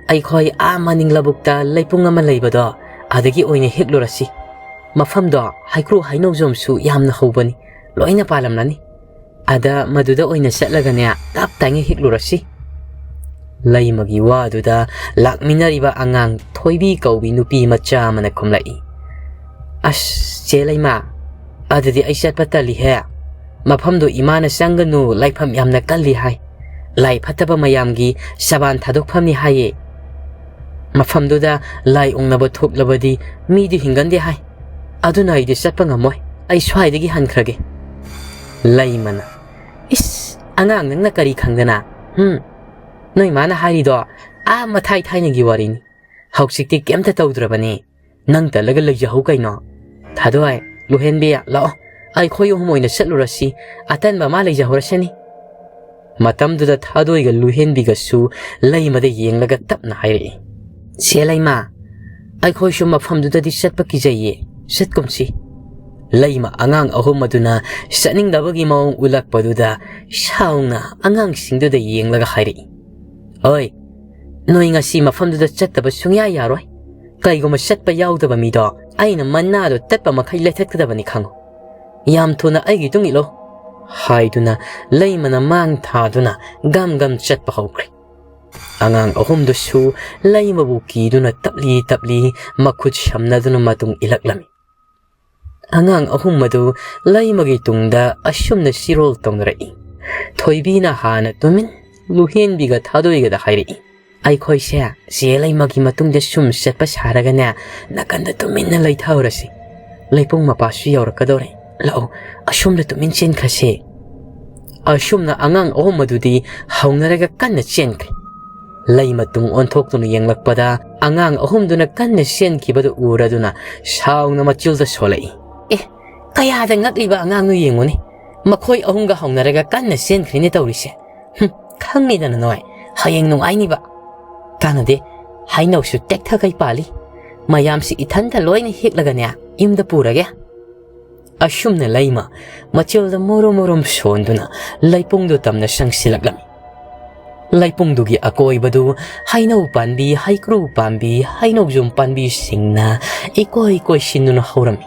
ꯑꯩꯈꯣꯏ ꯑꯥ ꯃꯅꯤꯡ ꯂꯧꯕꯨꯛꯇ ꯂꯩꯄꯨꯡ ꯑꯃ ꯂꯩꯕꯗꯣ, ꯑꯗꯒꯤ ꯑꯣꯏꯅ ꯍꯦꯛꯂꯨꯔꯁꯤ꯫ ꯃꯐꯝꯗꯣ ꯍꯩꯀ꯭ꯔꯨ ꯍꯩꯅꯧꯖꯣꯝꯁꯨ ꯌꯥꯝꯅ ꯍꯧꯕꯅꯤ, ꯂꯣꯏꯅ ꯄꯥꯜꯂꯝꯂꯅꯤ꯫ ꯑꯗ ꯃꯗꯨꯗ ꯑꯣꯏꯅ ꯆꯠꯂꯒꯅꯦ, ꯇꯞ ꯇꯥꯏꯉꯩ ꯍꯦꯛꯂꯨꯔꯁꯤ"꯫ ꯂꯩꯃꯒꯤ ꯋꯥꯗꯨꯗ ꯂꯥꯛꯃꯤꯟꯅꯔꯤꯕ ꯑꯉꯥꯡ ꯊꯣꯏꯕꯤ ꯀꯧꯕꯤ ꯅꯨꯄꯤ ꯃꯆꯥ ꯑꯃꯅ ꯈꯨꯝꯂꯛꯏ, "ꯑꯁ, ꯆꯦ ꯂꯩꯃ, ꯑꯗꯨꯗꯤ ꯑꯩ ꯆꯠꯄ ꯇꯜꯂꯤꯍꯦ꯫ ꯃꯐꯝꯗꯨ ꯏꯃꯥꯅ ꯆꯪꯒꯅꯨ, ꯂꯥꯏꯐꯝ ꯌꯥꯝꯅ ꯀꯜꯂꯤ ꯍꯥꯏ꯫ ꯂꯥꯏ ꯐꯠꯇꯕ ꯃꯌꯥꯝꯒꯤ ꯁꯕꯥꯟ ꯊꯥꯗꯣꯛꯐꯝꯅꯤ ꯍꯥꯏꯌꯦ꯫ ꯃꯐꯝꯗꯨꯗ ꯂꯥꯏ ꯑꯣꯛꯅꯕ ꯊꯣꯛꯂꯕꯗꯤ ꯃꯤꯗꯤ ꯍꯤꯡꯒꯟꯗꯦ ꯍꯥꯏ꯫ ꯑꯗꯨꯅ ꯑꯩꯗꯤ ꯆꯠꯄ ꯉꯝꯃꯣꯏ꯫ ꯑꯩ ꯁ꯭ꯋꯥꯏꯗꯒꯤ ꯍꯟꯈ꯭ꯔꯒꯦ"꯫ ꯂꯩꯃꯅ, "ꯏꯁ, ꯑꯉꯥꯡ ꯅꯪꯅ ꯀꯔꯤ ꯈꯪꯗꯅ? ꯍꯨꯝ, ꯅꯣꯏ ꯃꯥꯅ ꯍꯥꯏꯔꯤꯗꯣ ꯑꯥ ꯃꯊꯥꯏ ꯊꯥꯏꯅꯒꯤ ꯋꯥꯔꯤꯅꯤ꯫ ꯍꯧꯖꯤꯛꯇꯤ ꯀꯩꯝꯇ ꯇꯧꯗ꯭ꯔꯕꯅꯤ꯫ ꯅꯪ ꯇꯜꯂꯒ ꯂꯩꯖꯍꯧ ꯀꯩꯅꯣ꯫ ꯊꯥꯗꯣꯏ, ꯂꯨꯍꯦꯟꯕꯤ, ꯂꯥꯛꯑꯣ꯫ ꯑꯩꯈꯣꯏ ꯑꯍꯨꯝ ꯑꯣꯏꯅ ꯆꯠꯂꯨꯔꯁꯤ꯫ ꯑꯇꯟꯕ ꯑꯃ ꯂꯩꯖꯍꯧꯔꯁꯅꯤ"꯫ ꯃꯇꯝꯗꯨꯗ ꯊꯥꯗꯣꯏꯒ ꯂꯨꯍꯦꯟꯕꯤꯒꯁꯨ ꯂꯩꯃꯗ ꯌꯦꯡꯂꯒ ꯇꯞꯅ ꯍꯥꯏꯔꯛꯏ, "ꯆꯦ ꯂꯩꯃ, ꯑꯩꯈꯣꯏꯁꯨ ꯃꯐꯝꯗꯨꯗꯗꯤ ꯆꯠꯄ ꯀꯤꯖꯩꯌꯦ꯫ ꯆꯠꯀꯨꯝꯁꯤ"꯫ ꯂꯩꯃ ꯑꯉꯥꯡ ꯑꯍꯨꯝ ꯑꯗꯨꯅ ꯆꯠꯅꯤꯡꯗꯕꯒꯤ ꯃꯑꯣꯡ ꯎꯠꯂꯛꯄꯗꯨꯗ ꯁꯥꯎꯅ ꯑꯉꯥꯡꯁꯤꯡꯗꯨꯗ ꯌꯦꯡꯂꯒ ꯍꯥꯏꯔꯛꯏ, "ꯑꯣꯏ, ꯅꯣꯏ ꯉꯁꯤ ꯃꯐꯝꯗꯨꯗ ꯆꯠꯇꯕ ꯁꯨꯡꯌꯥ ꯌꯥꯔꯣꯏ꯫ ꯀꯩꯒꯨꯝꯕ ꯆꯠꯄ ꯌꯥꯎꯗꯕ ꯃꯤꯗꯣ ꯑꯩꯅ ꯃꯅꯥꯗꯣ ꯇꯠꯄ ꯃꯈꯩ ꯂꯩꯊꯠꯀꯗꯕꯅꯤ ꯈꯪꯉꯨ꯫ ꯌꯥꯝ ꯊꯨꯅ ꯑꯩꯒꯤ ꯇꯨꯡ ꯏꯜꯂꯣ"꯫ ꯍꯥꯏꯗꯨꯅ ꯂꯩꯃꯅ ꯃꯥꯡ ꯊꯥꯗꯨꯅ ꯒꯝ ꯒꯝ ꯆꯠꯄ ꯍꯧꯈ꯭ꯔꯦ꯫ ꯑꯉꯥꯡ ꯑꯍꯨꯝꯗꯨꯁꯨ ꯂꯩꯃꯕꯨ ꯀꯤꯗꯨꯅ ꯇꯞꯂꯤ ꯇꯞꯂꯤ ꯃꯈꯨꯠ ꯁꯝꯅꯗꯨꯅ ꯃꯇꯨꯡ ꯏꯜꯂꯛꯂꯝꯃꯤ꯫ ꯑꯉꯥꯡ ꯑꯍꯨꯝ ꯑꯗꯨ ꯂꯩꯃꯒꯤ ꯇꯨꯡꯗ ꯑꯁꯨꯝꯅ ꯁꯤꯔꯣꯜ ꯇꯧꯅꯔꯛꯏ꯫ ꯊꯣꯏꯕꯤꯅ ꯍꯥꯟꯅ ꯇꯨꯃꯤꯟ ꯂꯨꯍꯦꯟꯕꯤꯒ ꯊꯥꯗꯣꯏꯒꯗ ꯍꯥꯏꯔꯛꯏ, "ꯑꯩꯈꯣꯏꯁꯦ ꯆꯦ ꯂꯩꯃꯒꯤ ꯃꯇꯨꯡꯗ ꯁꯨꯝ ꯆꯠꯄ ꯁꯥꯔꯒꯅꯦ, ꯅꯥꯀꯟꯗ ꯇꯨꯃꯤꯟꯅ ꯂꯩꯊꯍꯧꯔꯁꯤ꯫ ꯂꯩꯄꯨꯡ ꯃꯄꯥꯁꯨ ꯌꯧꯔꯛꯀꯗꯧꯔꯦ꯫ ꯂꯥꯛꯑꯣ, ꯑꯁꯣꯝꯗ ꯇꯨꯃꯤꯟ ꯆꯦꯟꯈ꯭ꯔꯁꯦ"꯫ ꯑꯁꯨꯝꯅ ꯑꯉꯥꯡ ꯑꯍꯨꯝ ꯑꯗꯨꯗꯤ ꯍꯧꯅꯔꯒ ꯀꯟꯅ ꯆꯦꯟꯈ꯭ꯔꯦ꯫ ꯂꯩꯃ ꯇꯨꯡ ꯑꯣꯟꯊꯣꯛꯇꯨꯅ ꯌꯦꯡꯂꯛꯄꯗ ꯑꯉꯥꯡ ꯑꯍꯨꯝꯗꯨꯅ ꯀꯟꯅ ꯆꯦꯟꯈꯤꯕꯗꯨ ꯎꯔꯗꯨꯅ ꯁꯥꯎꯅ ꯃꯆꯤꯜꯗ ꯁꯣꯜꯂꯛꯏ꯫ "ꯑꯦ, ꯀꯌꯥꯗ ꯉꯛꯂꯤꯕ ꯑꯉꯥꯡꯅꯣ ꯌꯦꯡꯉꯨꯅꯦ꯫ ꯃꯈꯣꯏ ꯑꯍꯨꯝꯒ ꯍꯧꯅꯔꯒ ꯀꯟꯅ ꯆꯦꯟꯈ꯭ꯔꯤꯅꯦ ꯇꯧꯔꯤꯁꯦ꯫ ꯍꯨꯝ, ꯈꯪꯉꯤꯗꯅ ꯅꯣꯏ, ꯍꯌꯦꯡ ꯅꯨꯡꯉꯥꯏꯅꯤꯕ꯫ ꯀꯥꯟꯅꯗꯦ, ꯍꯩꯅꯧꯁꯨ ꯇꯦꯛꯊꯈꯩ ꯄꯥꯜꯂꯤ꯫ ꯃꯌꯥꯝꯁꯤ ꯏꯊꯟꯇ ꯂꯣꯏꯅ ꯍꯦꯛꯂꯒꯅꯦ, ꯌꯨꯝꯗ ꯄꯨꯔꯒꯦ"꯫ ꯑꯁꯨꯝꯅ ꯂꯩꯃ ꯃꯆꯤꯜꯗ ꯃꯨꯔꯨꯝ ꯃꯨꯔꯨꯝ ꯁꯣꯟꯗꯨꯅ ꯂꯩꯄꯨꯡꯗꯨ ꯇꯝꯅ ꯆꯪꯁꯤꯜꯂꯛꯂꯝꯃꯤ꯫ ꯂꯩꯄꯨꯡꯗꯨꯒꯤ ꯑꯀꯣꯏꯕꯗꯨ ꯍꯩꯅꯧ ꯄꯥꯝꯕꯤ, ꯍꯩꯀ꯭ꯔꯨ ꯄꯥꯝꯕꯤ, ꯍꯩꯅꯧꯖꯣꯝ ꯄꯥꯝꯕꯤꯁꯤꯡꯅ ꯏꯀꯣꯏ ꯀꯣꯏꯁꯤꯟꯗꯨꯅ ꯍꯧꯔꯝꯃꯤ꯫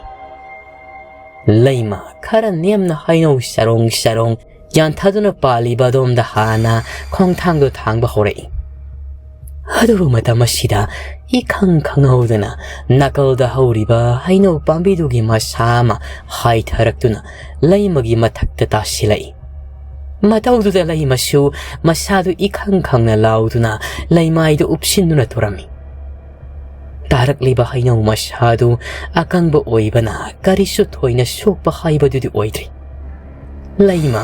ꯂꯩꯃ ꯈꯔ ꯅꯦꯝꯅ ꯍꯩꯅꯧ ꯆꯔꯣꯡ ꯆꯔꯣꯡ ꯌꯥꯟꯊꯗꯨꯅ ꯄꯥꯜꯂꯤꯕ ꯑꯗꯣꯝꯗ ꯍꯥꯟꯅ ꯈꯣꯡꯊꯥꯡꯗꯣ ꯊꯥꯡꯕ ꯍꯧꯔꯛꯏ꯫ ꯑꯗꯨꯕꯨ ꯃꯇꯝ ꯑꯁꯤꯗ ꯏꯈꯪ ꯈꯪꯍꯧꯗꯅ ꯅꯥꯀꯜꯗ ꯍꯧꯔꯤꯕ ꯍꯩꯅꯧ ꯄꯥꯝꯕꯤꯗꯨꯒꯤ ꯃꯁꯥ ꯑꯃ ꯍꯥꯏꯊꯔꯛꯇꯨꯅ ꯂꯩꯃꯒꯤ ꯃꯊꯛꯇ ꯇꯥꯁꯤꯜꯂꯛꯏ꯫ ꯃꯇꯧꯗꯨꯗ ꯂꯩꯃꯁꯨ ꯃꯁꯥꯗꯨ ꯏꯈꯪ ꯈꯪꯅ ꯂꯥꯎꯗꯨꯅ ꯂꯩꯃꯥꯏꯗ ꯎꯞꯁꯤꯟꯗꯨꯅ ꯇꯨꯔꯝꯃꯤ꯫ ꯇꯥꯔꯛꯂꯤꯕ ꯍꯩꯅꯧ ꯃꯁꯥꯗꯨ ꯑꯀꯪꯕ ꯑꯣꯏꯕꯅ ꯀꯔꯤꯁꯨ ꯊꯣꯏꯅ ꯁꯣꯛꯄ ꯍꯥꯏꯕꯗꯨꯗꯤ ꯑꯣꯏꯗ꯭ꯔꯤ꯫ ꯂꯩꯃ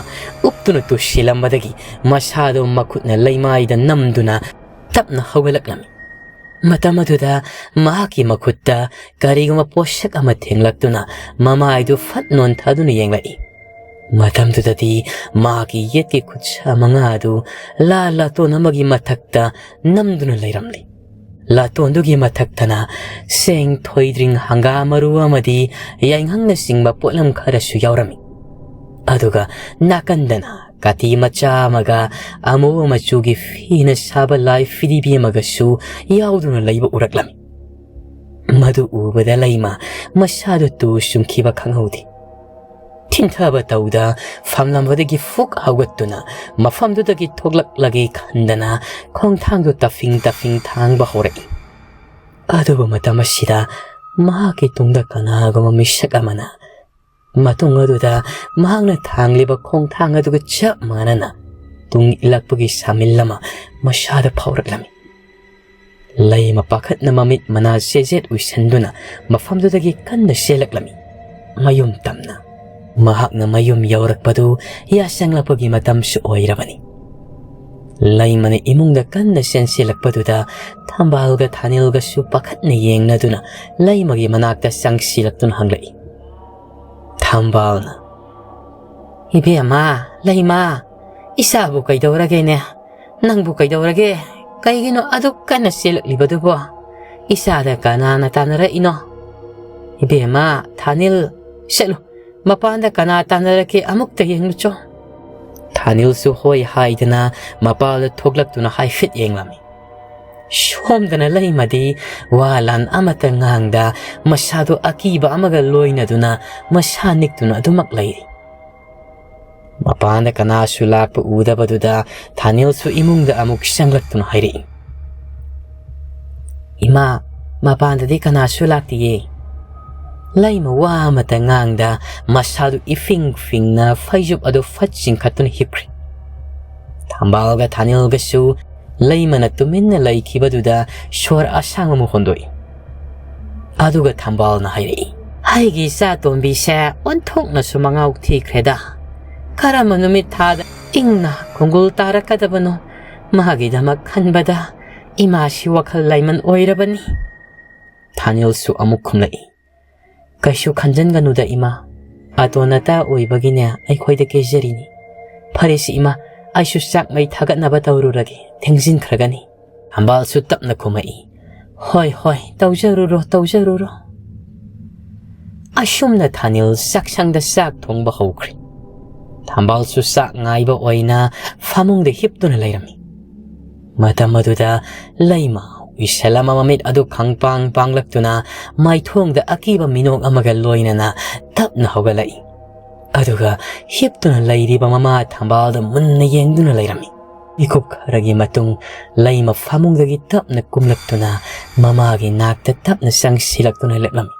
ꯎꯞꯇꯨꯅ ꯇꯨꯁꯤꯜꯂꯝꯕꯗꯒꯤ ꯃꯁꯥꯗꯨ ꯃꯈꯨꯠꯅ ꯂꯩꯃꯥꯏꯗ ꯅꯝꯗꯨꯅ ꯇꯞꯅ ꯍꯧꯒꯠꯂꯛꯂꯝꯃꯤ꯫ ꯃꯇꯝ ꯑꯗꯨꯗ ꯃꯍꯥꯛꯀꯤ ꯃꯈꯨꯠꯇ ꯀꯔꯤꯒꯨꯝꯕ ꯄꯣꯠꯁꯛ ꯑꯃ ꯊꯦꯡꯂꯛꯇꯨꯅ ꯃꯃꯥꯏꯗꯨ ꯐꯠ ꯅꯣꯟꯊꯗꯨꯅ ꯌꯦꯡꯂꯛꯏ꯫ ꯃꯇꯝꯗꯨꯗꯗꯤ ꯃꯍꯥꯛꯀꯤ ꯌꯦꯠꯀꯤ ꯈꯨꯠꯁꯥ ꯃꯉꯥ ꯑꯗꯨ ꯂꯥ ꯂꯥꯇꯣꯟ ꯑꯃꯒꯤ ꯃꯊꯛꯇ ꯅꯝꯗꯨꯅ ꯂꯩꯔꯝꯂꯤ꯫ ꯂꯥꯇꯣꯟꯗꯨꯒꯤ ꯃꯊꯛꯇꯅ ꯁꯦꯡ ꯊꯣꯏꯗ꯭ꯔꯤꯡ, ꯍꯪꯒꯥꯝ ꯃꯔꯨ ꯑꯃꯗꯤ ꯌꯥꯏꯉꯪꯅꯆꯤꯡꯕ ꯄꯣꯠꯂꯝ ꯈꯔꯁꯨ ꯌꯥꯎꯔꯝꯃꯤ꯫ ꯑꯗꯨꯒ ꯅꯥꯀꯟꯗꯅ ꯀꯥꯇꯤ ꯃꯆꯥ ꯑꯃꯒ ꯑꯃꯨꯕ ꯃꯆꯨꯒꯤ ꯐꯤꯅ ꯁꯥꯕ ꯂꯥꯏ ꯐꯤꯗꯤꯕꯤ ꯑꯃꯒꯁꯨ ꯌꯥꯎꯗꯨꯅ ꯂꯩꯕ ꯎꯔꯛꯂꯝꯃꯤ꯫ ꯃꯗꯨ ꯎꯕꯗ ꯂꯩꯃ ꯃꯁꯥꯗꯨ ꯇꯨ ꯆꯨꯡꯈꯤꯕ ꯈꯪꯍꯧꯗꯦ꯫ ꯏꯟꯊꯕ ꯇꯧꯗ ꯐꯝꯂꯝꯕꯗꯒꯤ ꯐꯨꯛ ꯍꯧꯒꯠꯇꯨꯅ ꯃꯐꯝꯗꯨꯗꯒꯤ ꯊꯣꯛꯂꯛꯂꯒꯦ ꯈꯟꯗꯅ ꯈꯣꯡꯊꯥꯡꯗꯨ ꯇꯐꯤꯡ ꯇꯐꯤꯡ ꯊꯥꯡꯕ ꯍꯧꯔꯛꯏ꯫ ꯑꯗꯨꯕꯨ ꯃꯇꯝ ꯑꯁꯤꯗ ꯃꯍꯥꯛꯀꯤ ꯇꯨꯡꯗ ꯀꯅꯥꯒꯨꯝꯕ ꯃꯤꯁꯛ ꯑꯃꯅ ꯃꯇꯨꯡ ꯑꯗꯨꯗ ꯃꯍꯥꯛꯅ ꯊꯥꯡꯂꯤꯕ ꯈꯣꯡꯊꯥꯡ ꯑꯗꯨꯒ ꯆꯞ ꯃꯥꯟꯅꯅ ꯇꯨꯡ ꯏꯜꯂꯛꯄꯒꯤ ꯁꯥꯃꯤꯜ ꯑꯃ ꯃꯁꯥꯗ ꯐꯥꯎꯔꯛꯂꯝꯃꯤ꯫ ꯂꯩꯃ ꯄꯥꯈꯠꯅ ꯃꯃꯤꯠ ꯃꯅꯥ ꯆꯦꯖꯦꯠ ꯎꯏꯁꯟꯗꯨꯅ ꯃꯐꯝꯗꯨꯗꯒꯤ ꯀꯟꯅ ꯆꯦꯜꯂꯛꯂꯝꯃꯤ꯫ ꯃꯌꯨꯝ ꯇꯝꯅ ꯃꯍꯥꯛꯅ ꯃꯌꯨꯝ ꯌꯧꯔꯛꯄꯗꯨ ꯌꯥꯆꯪꯂꯛꯄꯒꯤ ꯃꯇꯝꯁꯨ ꯑꯣꯏꯔꯕꯅꯤ꯫ ꯂꯩꯃꯅ ꯏꯃꯨꯡꯗ ꯀꯟꯅ ꯆꯦꯟꯁꯤꯜꯂꯛꯄꯗꯨꯗ ꯊꯝꯕꯥꯜꯒ ꯊꯥꯅꯤꯜꯒꯁꯨ ꯄꯥꯈꯠꯅ ꯌꯦꯡꯅꯗꯨꯅ ꯂꯩꯃꯒꯤ ꯃꯅꯥꯛꯇ ꯆꯪꯁꯤꯜꯂꯛꯇꯨꯅ ꯍꯪꯂꯛꯏ꯫ ꯊꯝꯕꯥꯜꯅ, "ꯏꯕꯦꯝꯃ, ꯂꯩꯃ, ꯏꯆꯥꯕꯨ ꯀꯩꯗꯧꯔꯒꯦꯅꯦ? ꯅꯪꯕꯨ ꯀꯩꯗꯧꯔꯒꯦ? ꯀꯩꯒꯤꯅꯣ ꯑꯗꯨꯛ ꯀꯟꯅ ꯆꯦꯜꯂꯛꯂꯤꯕꯗꯨꯕꯣ? ꯏꯆꯥꯗ ꯀꯅꯥꯅ ꯇꯥꯟꯅꯔꯛꯏꯅꯣ? ꯏꯕꯦꯝꯃ, ꯊꯥꯅꯤꯜ, ꯆꯠꯂꯨ, ꯃꯄꯥꯟꯗ ꯀꯅꯥ ꯇꯥꯟꯅꯔꯛꯀꯦ ꯑꯃꯨꯛꯇ ꯌꯦꯡꯂꯨꯆꯣ꯫" ꯊꯥꯅꯤꯜꯁꯨ ꯍꯣꯏ ꯍꯥꯏꯗꯅ ꯃꯄꯥꯟꯗ ꯊꯣꯛꯂꯛꯇꯨꯅ ꯍꯥꯏꯐꯦꯠ ꯌꯦꯡꯂꯝꯃꯤ꯫ ꯁꯣꯝꯗꯅ ꯂꯩꯃꯗꯤ ꯋꯥ ꯂꯥꯟ ꯑꯃꯠꯇ ꯉꯥꯡꯗ ꯃꯁꯥꯗꯨ ꯑꯀꯤꯕ ꯑꯃꯒ ꯂꯣꯏꯅꯗꯨꯅ ꯃꯁꯥ ꯅꯤꯛꯇꯨꯅ ꯑꯗꯨꯃꯛ ꯂꯩꯔꯤ꯫ ꯃꯄꯥꯟꯗ ꯀꯅꯥꯁꯨ ꯂꯥꯛꯄ ꯎꯗꯕꯗꯨꯗ ꯊꯥꯅꯤꯜꯁꯨ ꯏꯃꯨꯡꯗ ꯑꯃꯨꯛ ꯆꯪꯂꯛꯇꯨꯅ ꯍꯥꯏꯔꯛꯏ, "ꯏꯃꯥ, ꯃꯄꯥꯟꯗꯗꯤ ꯀꯅꯥꯁꯨ ꯂꯥꯛꯇꯤꯌꯦ꯫" ꯂꯩꯃ ꯋꯥ ꯑꯃꯠꯇ ꯉꯥꯡꯗ ꯃꯁꯥꯗꯨ ꯏꯐꯤꯡ ꯐꯤꯡꯅ ꯐꯩꯖꯨꯞ ꯑꯗꯨ ꯐꯠ ꯆꯤꯡꯈꯠꯇꯨꯅ ꯍꯤꯞꯈ꯭ꯔꯤ꯫ ꯊꯝꯕꯥꯜꯒ ꯊꯥꯅꯤꯜꯒꯁꯨ ꯂꯩꯃꯅ ꯇꯨꯃꯤꯟꯅ ꯂꯩꯈꯤꯕꯗꯨꯗ ꯁꯣꯔ ꯑꯁꯥꯡꯕ ꯑꯃ ꯍꯣꯟꯗꯣꯛꯏ꯫ ꯑꯗꯨꯒ ꯊꯝꯕꯥꯜꯅ ꯍꯥꯏꯔꯛꯏ, "ꯑꯩꯒꯤ ꯏꯆꯥ ꯇꯣꯝꯕꯤꯁꯦ ꯑꯣꯟꯊꯣꯛꯅꯁꯨ ꯃꯉꯥꯎ ꯊꯤꯈ꯭ꯔꯦꯗ꯫ ꯀꯔꯝꯕ ꯅꯨꯃꯤꯠ ꯊꯥꯗ ꯏꯪꯅ ꯈꯣꯡꯒꯨꯜ ꯇꯥꯔꯛꯀꯗꯕꯅꯣ? ꯃꯥꯒꯤꯗꯃꯛ ꯈꯟꯕꯗ ꯏꯃꯥꯁꯤ ꯋꯥꯈꯜ ꯂꯩꯃꯟ ꯑꯣꯏꯔꯕꯅꯤ꯫" ꯊꯥꯅꯤꯜꯁꯨ ꯑꯃꯨꯛ ꯈꯨꯝꯂꯛꯏ, "ꯀꯩꯁꯨ ꯈꯟꯖꯟꯒꯅꯨꯗ ꯏꯃꯥ, ꯑꯇꯣꯟ ꯑꯇꯥ ꯑꯣꯏꯕꯒꯤꯅꯦ ꯑꯩꯈꯣꯏꯗ ꯀꯦꯖꯔꯤꯅꯤ꯫ ꯐꯔꯦꯁꯤ ꯏꯃꯥ, ꯑꯩꯁꯨ ꯆꯥꯛ ꯃꯩ ꯊꯥꯒꯠꯅꯕ ꯇꯧꯔꯨꯔꯒꯦ, ꯊꯦꯡꯖꯤꯟꯈ꯭ꯔꯒꯅꯤ꯫" ꯊꯝꯕꯥꯜꯁꯨ ꯇꯞꯅ ꯈꯨꯝꯃꯛꯏ, "ꯍꯣꯏ, ꯍꯣꯏ, ꯇꯧꯖꯔꯨꯔꯣ, ꯇꯧꯖꯔꯨꯔꯣ꯫" ꯑꯁꯨꯝꯅ ꯊꯥꯅꯤꯜ ꯆꯥꯛꯁꯪꯗ ꯆꯥꯛ ꯊꯣꯡꯕ ꯍꯧꯈ꯭ꯔꯦ꯫ ꯊꯝꯕꯥꯜꯁꯨ ꯆꯥꯛ ꯉꯥꯏꯕ ꯑꯣꯏꯅ ꯐꯃꯨꯡꯗ ꯍꯤꯞꯇꯨꯅ ꯂꯩꯔꯝꯃꯤ꯫ ꯃꯇꯝ ꯑꯗꯨꯗ ꯂꯩꯃ ꯎꯏꯁꯜ ꯑꯃ ꯃꯃꯤꯠ ꯑꯗꯨ ꯈꯪꯄꯥꯡ ꯄꯥꯡꯂꯛꯇꯨꯅ ꯃꯥꯏꯊꯣꯡꯗ ꯑꯀꯤꯕ ꯃꯤꯅꯣꯛ ꯑꯃꯒ ꯂꯣꯏꯅꯅ ꯇꯞꯅ ꯍꯧꯒꯠꯂꯛꯏ꯫ ꯑꯗꯨꯒ ꯍꯤꯞꯇꯨꯅ ꯂꯩꯔꯤꯕ ꯃꯃꯥ ꯊꯝꯕꯥꯜꯗ ꯃꯨꯟꯅ ꯌꯦꯡꯗꯨꯅ ꯂꯩꯔꯝꯃꯤ꯫ ꯃꯤꯀꯨꯞ ꯈꯔꯒꯤ ꯃꯇꯨꯡ, ꯂꯩꯃ ꯐꯃꯨꯡꯗꯒꯤ ꯇꯞꯅ ꯀꯨꯝꯂꯛꯇꯨꯅ ꯃꯃꯥꯒꯤ ꯅꯥꯛꯇ ꯇꯞꯅ ꯆꯪꯁꯤꯜꯂꯛꯇꯨꯅ ꯂꯦꯞꯂꯝꯃꯤ꯫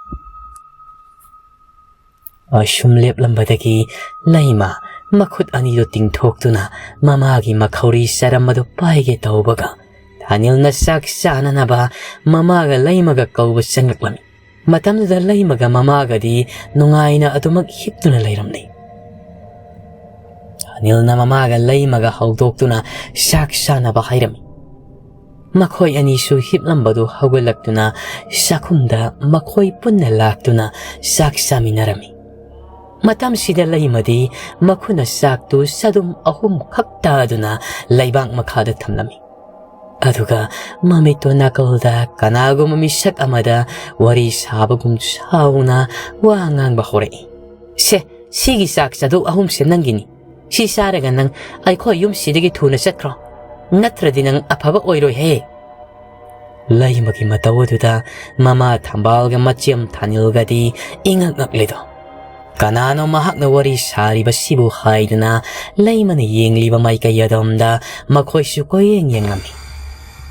ꯑꯁꯨꯝ ꯂꯦꯞꯂꯝꯕꯗꯒꯤ ꯂꯩꯃ ꯃꯈꯨꯠ ꯑꯅꯤꯗꯨ ꯇꯤꯡꯊꯣꯛꯇꯨꯅ ꯃꯃꯥꯒꯤ ꯃꯈꯧꯔꯤ ꯆꯔꯝꯕꯗꯨ ꯄꯥꯏꯒꯦ ꯇꯧꯕꯒ, ꯊꯥꯅꯤꯜꯅ ꯆꯥꯛ ꯆꯥꯅꯅꯕ ꯃꯃꯥꯒ ꯂꯩꯃꯒ ꯀꯧꯕ ꯆꯪꯂꯛꯂꯝꯃꯤ꯫ ꯃꯇꯝꯗꯨꯗ ꯂꯩꯃꯒ ꯃꯃꯥꯒꯗꯤ ꯅꯨꯡꯉꯥꯏꯅ ꯑꯗꯨꯃꯛ ꯍꯤꯞꯇꯨꯅ ꯂꯩꯔꯝꯂꯤ꯫ ꯊꯥꯅꯤꯜꯅ ꯃꯃꯥꯒ ꯂꯩꯃꯒ ꯍꯧꯗꯣꯛꯇꯨꯅ ꯆꯥꯛ ꯆꯥꯅꯕ ꯍꯥꯏꯔꯝꯃꯤ꯫ ꯃꯈꯣꯏ ꯑꯅꯤꯁꯨ ꯍꯤꯞꯂꯝꯕꯗꯨ ꯍꯧꯒꯠꯂꯛꯇꯨꯅ ꯆꯥꯛꯈꯨꯝꯗ ꯃꯈꯣꯏ ꯄꯨꯟꯅ ꯂꯥꯛꯇꯨꯅ ꯆꯥꯛ ꯆꯥꯃꯤꯟꯅꯔꯝꯃꯤ꯫ ꯃꯇꯝꯁꯤꯗ ꯂꯩꯃꯗꯤ ꯃꯈꯨꯠꯅ ꯆꯥꯛꯇꯨ ꯆꯗꯨꯝ ꯑꯍꯨꯝ ꯈꯛ ꯇꯥꯗꯨꯅ ꯂꯩꯕꯥꯛ ꯃꯈꯥꯗ ꯊꯝꯂꯝꯃꯤ꯫ ꯑꯗꯨꯒ ꯃꯃꯤꯠꯇꯣ ꯅꯥꯀꯜꯗ ꯀꯅꯥꯒꯨꯝꯕ ꯃꯤꯁꯛ ꯑꯃꯗ ꯋꯥꯔꯤ ꯁꯥꯕꯒꯨꯝ ꯁꯥꯎꯅ ꯋꯥ ꯉꯥꯡꯕ ꯍꯧꯔꯛꯏ꯫ "ꯁꯦ, ꯁꯤꯒꯤ ꯆꯥꯛ ꯆꯥꯗꯨꯛ ꯑꯍꯨꯝꯁꯦ ꯅꯪꯒꯤꯅꯤ꯫ ꯁꯤ ꯆꯥꯔꯒ ꯅꯪ ꯑꯩꯈꯣꯏ ꯌꯨꯝꯁꯤꯗꯒꯤ ꯊꯨꯅ ꯆꯠꯈ꯭ꯔꯣ꯫ ꯅꯠꯇ꯭ꯔꯗꯤ ꯅꯪ ꯑꯐꯕ ꯑꯣꯏꯔꯣꯏꯍꯦ!" ꯂꯩꯃꯒꯤ ꯃꯇꯧ ꯑꯗꯨꯗ ꯃꯃꯥ ꯊꯝꯕꯥꯜꯒ ꯃꯆꯦꯝ ꯊꯥꯅꯤꯜꯒꯗꯤ ꯏꯉꯛ ꯉꯛꯂꯤꯗꯣ꯫ ꯀꯅꯥꯅꯣ ꯃꯍꯥꯛꯅ ꯋꯥꯔꯤ ꯁꯥꯔꯤꯕꯁꯤꯕꯨ ꯍꯥꯏꯗꯨꯅ ꯂꯩꯃꯅ ꯌꯦꯡꯂꯤꯕ ꯃꯥꯏꯀꯩ ꯑꯗꯣꯝꯗ ꯃꯈꯣꯏꯁꯨ ꯀꯣꯏꯌꯦꯡ ꯌꯦꯡꯂꯝꯃꯤ꯫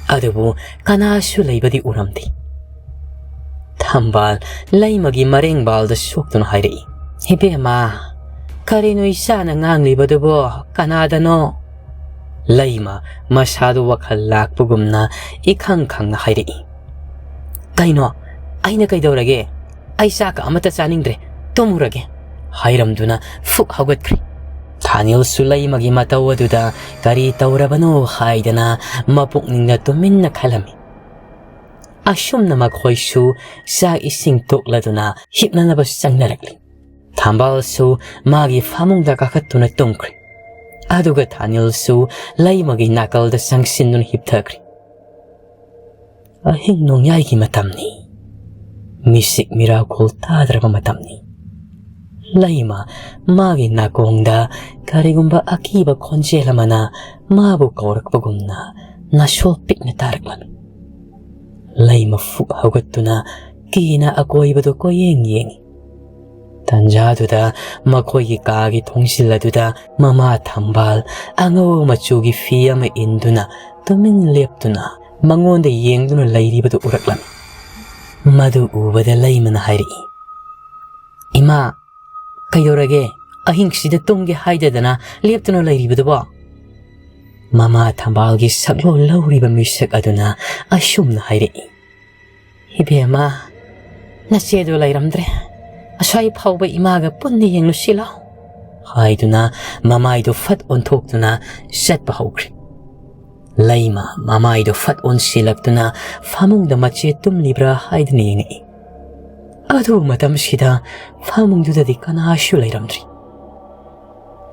ꯑꯗꯨꯕꯨ ꯀꯅꯥꯁꯨ ꯂꯩꯕꯗꯤ ꯎꯔꯝꯗꯦ꯫ ꯊꯝꯕꯥꯜ ꯂꯩꯃꯒꯤ ꯃꯔꯦꯡꯕꯥꯜꯗ ꯁꯣꯛꯇꯨꯅ ꯍꯥꯏꯔꯛꯏ, "ꯏꯕꯦꯝꯃ, ꯀꯔꯤꯅꯣ ꯏꯆꯥꯅ ꯉꯥꯡꯂꯤꯕꯗꯨꯕꯣ? ꯀꯅꯥꯗꯅꯣ?" ꯂꯩꯃ ꯃꯁꯥꯗꯨ ꯋꯥꯈꯜ ꯂꯥꯛꯄꯒꯨꯝꯅ ꯏꯈꯪ ꯈꯪꯅ ꯍꯥꯏꯔꯛꯏ, "ꯀꯩꯅꯣ? ꯑꯩꯅ ꯀꯩꯗꯧꯔꯒꯦ? ꯑꯩ ꯆꯥꯛꯀ ꯑꯃꯠꯇ ꯆꯥꯅꯤꯡꯗ꯭ꯔꯦ, ꯇꯨꯝꯃꯨꯔꯒꯦ," ꯍꯥꯏꯔꯝꯗꯨꯅ ꯐꯨꯛ ꯍꯧꯒꯠꯈ꯭ꯔꯦ꯫ ꯊꯥꯅꯤꯜꯁꯨ ꯂꯩꯃꯒꯤ ꯃꯇꯧ ꯑꯗꯨꯗ ꯀꯔꯤ ꯇꯧꯔꯕꯅꯣ ꯍꯥꯏꯗꯅ ꯃꯄꯨꯛꯅꯤꯡꯗ ꯇꯨꯃꯤꯟꯅ ꯈꯜꯂꯝꯃꯤ꯫ ꯑꯁꯨꯝꯅ ꯃꯈꯣꯏꯁꯨ ꯆꯥꯛ ꯏꯁꯤꯡ ꯇꯣꯛꯂꯗꯨꯅ ꯍꯤꯞꯅꯅꯕ ꯆꯪꯅꯔꯛꯂꯤ꯫ ꯊꯝꯕꯥꯜꯁꯨ ꯃꯥꯒꯤ ꯐꯃꯨꯡꯗ ꯀꯥꯈꯠꯇꯨꯅ ꯇꯨꯝꯈ꯭ꯔꯦ꯫ ꯑꯗꯨꯒ ꯊꯥꯅꯤꯜꯁꯨ ꯂꯩꯃꯒꯤ ꯅꯥꯀꯜꯗ ꯆꯪꯁꯤꯟꯗꯨꯅ ꯍꯤꯞꯊꯈ꯭ꯔꯦ꯫ ꯑꯍꯤꯡ ꯅꯣꯡꯌꯥꯏꯒꯤ ꯃꯇꯝꯅꯤ꯫ ꯃꯤꯁꯤꯛ ꯃꯤꯔꯥꯎꯈꯣꯜ ꯇꯥꯗ꯭ꯔꯕ ꯃꯇꯝꯅꯤ꯫ ꯂꯩꯃ ꯃꯥꯒꯤ ꯅꯥꯀꯣꯡꯗ ꯀꯔꯤꯒꯨꯝꯕ ꯑꯀꯤꯕ ꯈꯣꯟꯖꯦꯜ ꯑꯃꯅ ꯃꯥꯕꯨ ꯀꯧꯔꯛꯄꯒꯨꯝꯅ ꯅꯥꯁꯣꯜ ꯄꯤꯛꯅ ꯇꯥꯔꯛꯂꯝꯃꯤ꯫ ꯂꯩꯃ ꯐꯨꯛ ꯍꯧꯒꯠꯇꯨꯅ ꯀꯤꯅ ꯑꯀꯣꯏꯕꯗꯨ ꯀꯣꯏꯌꯦꯡ ꯌꯦꯡꯏ꯫ ꯇꯟꯖꯥꯗꯨꯗ ꯃꯈꯣꯏꯒꯤ ꯀꯥꯒꯤ ꯊꯣꯡꯖꯤꯜ ꯑꯗꯨꯗ ꯃꯃꯥ ꯊꯝꯕꯥꯜ ꯑꯉꯧꯕ ꯃꯆꯨꯒꯤ ꯐꯤ ꯑꯃ ꯏꯟꯗꯨꯅ ꯇꯨꯃꯤꯟ ꯂꯦꯞꯇꯨꯅ ꯃꯉꯣꯟꯗ ꯌꯦꯡꯗꯨꯅ ꯂꯩꯔꯤꯕꯗꯨ ꯎꯔꯛꯂꯝꯃꯤ꯫ ꯃꯗꯨ ꯎꯕꯗ ꯂꯩꯃꯅ ꯍꯥꯏꯔꯛꯏ, "ꯏꯃꯥ, ꯀꯩꯗꯧꯔꯒꯦ? ꯑꯍꯤꯡꯁꯤꯗ ꯇꯨꯝꯒꯦ ꯍꯥꯏꯗꯗꯅ ꯂꯦꯞꯇꯨꯅ ꯂꯩꯔꯤꯕꯗꯨꯕꯣ?" ꯃꯃꯥ ꯊꯝꯕꯥꯜꯒꯤ ꯁꯛꯂꯣꯟ ꯂꯧꯔꯤꯕ ꯃꯤꯁꯛ ꯑꯗꯨꯅ ꯑꯁꯨꯝꯅ ꯍꯥꯏꯔꯛꯏ, "ꯏꯕꯦꯝꯃ, ꯅꯆꯦꯗꯣ ꯂꯩꯔꯝꯗ꯭ꯔꯦ꯫ ꯑꯁ꯭ꯋꯥꯏ ꯐꯥꯎꯕ ꯏꯃꯥꯒ ꯄꯨꯟꯅ ꯌꯦꯡꯂꯨꯁꯤ ꯂꯥꯎ," ꯍꯥꯏꯗꯨꯅ ꯃꯃꯥꯏꯗꯨ ꯐꯠ ꯑꯣꯟꯊꯣꯛꯇꯨꯅ ꯆꯠꯄ ꯍꯧꯈ꯭ꯔꯦ꯫ ꯂꯩꯃ ꯃꯃꯥꯏꯗꯨ ꯐꯠ ꯑꯣꯟꯁꯤꯜꯂꯛꯇꯨꯅ ꯐꯃꯨꯡꯗ ꯃꯆꯦ ꯇꯨꯝꯂꯤꯕ꯭ꯔꯥ ꯍꯥꯏꯗꯨꯅ ꯌꯦꯡꯉꯛꯏ꯫ ꯑꯗꯨ ꯃꯇꯝꯁꯤꯗ ꯐꯃꯨꯡꯗꯨꯗꯗꯤ ꯀꯅꯥꯁꯨ ꯂꯩꯔꯝꯗ꯭ꯔꯤ꯫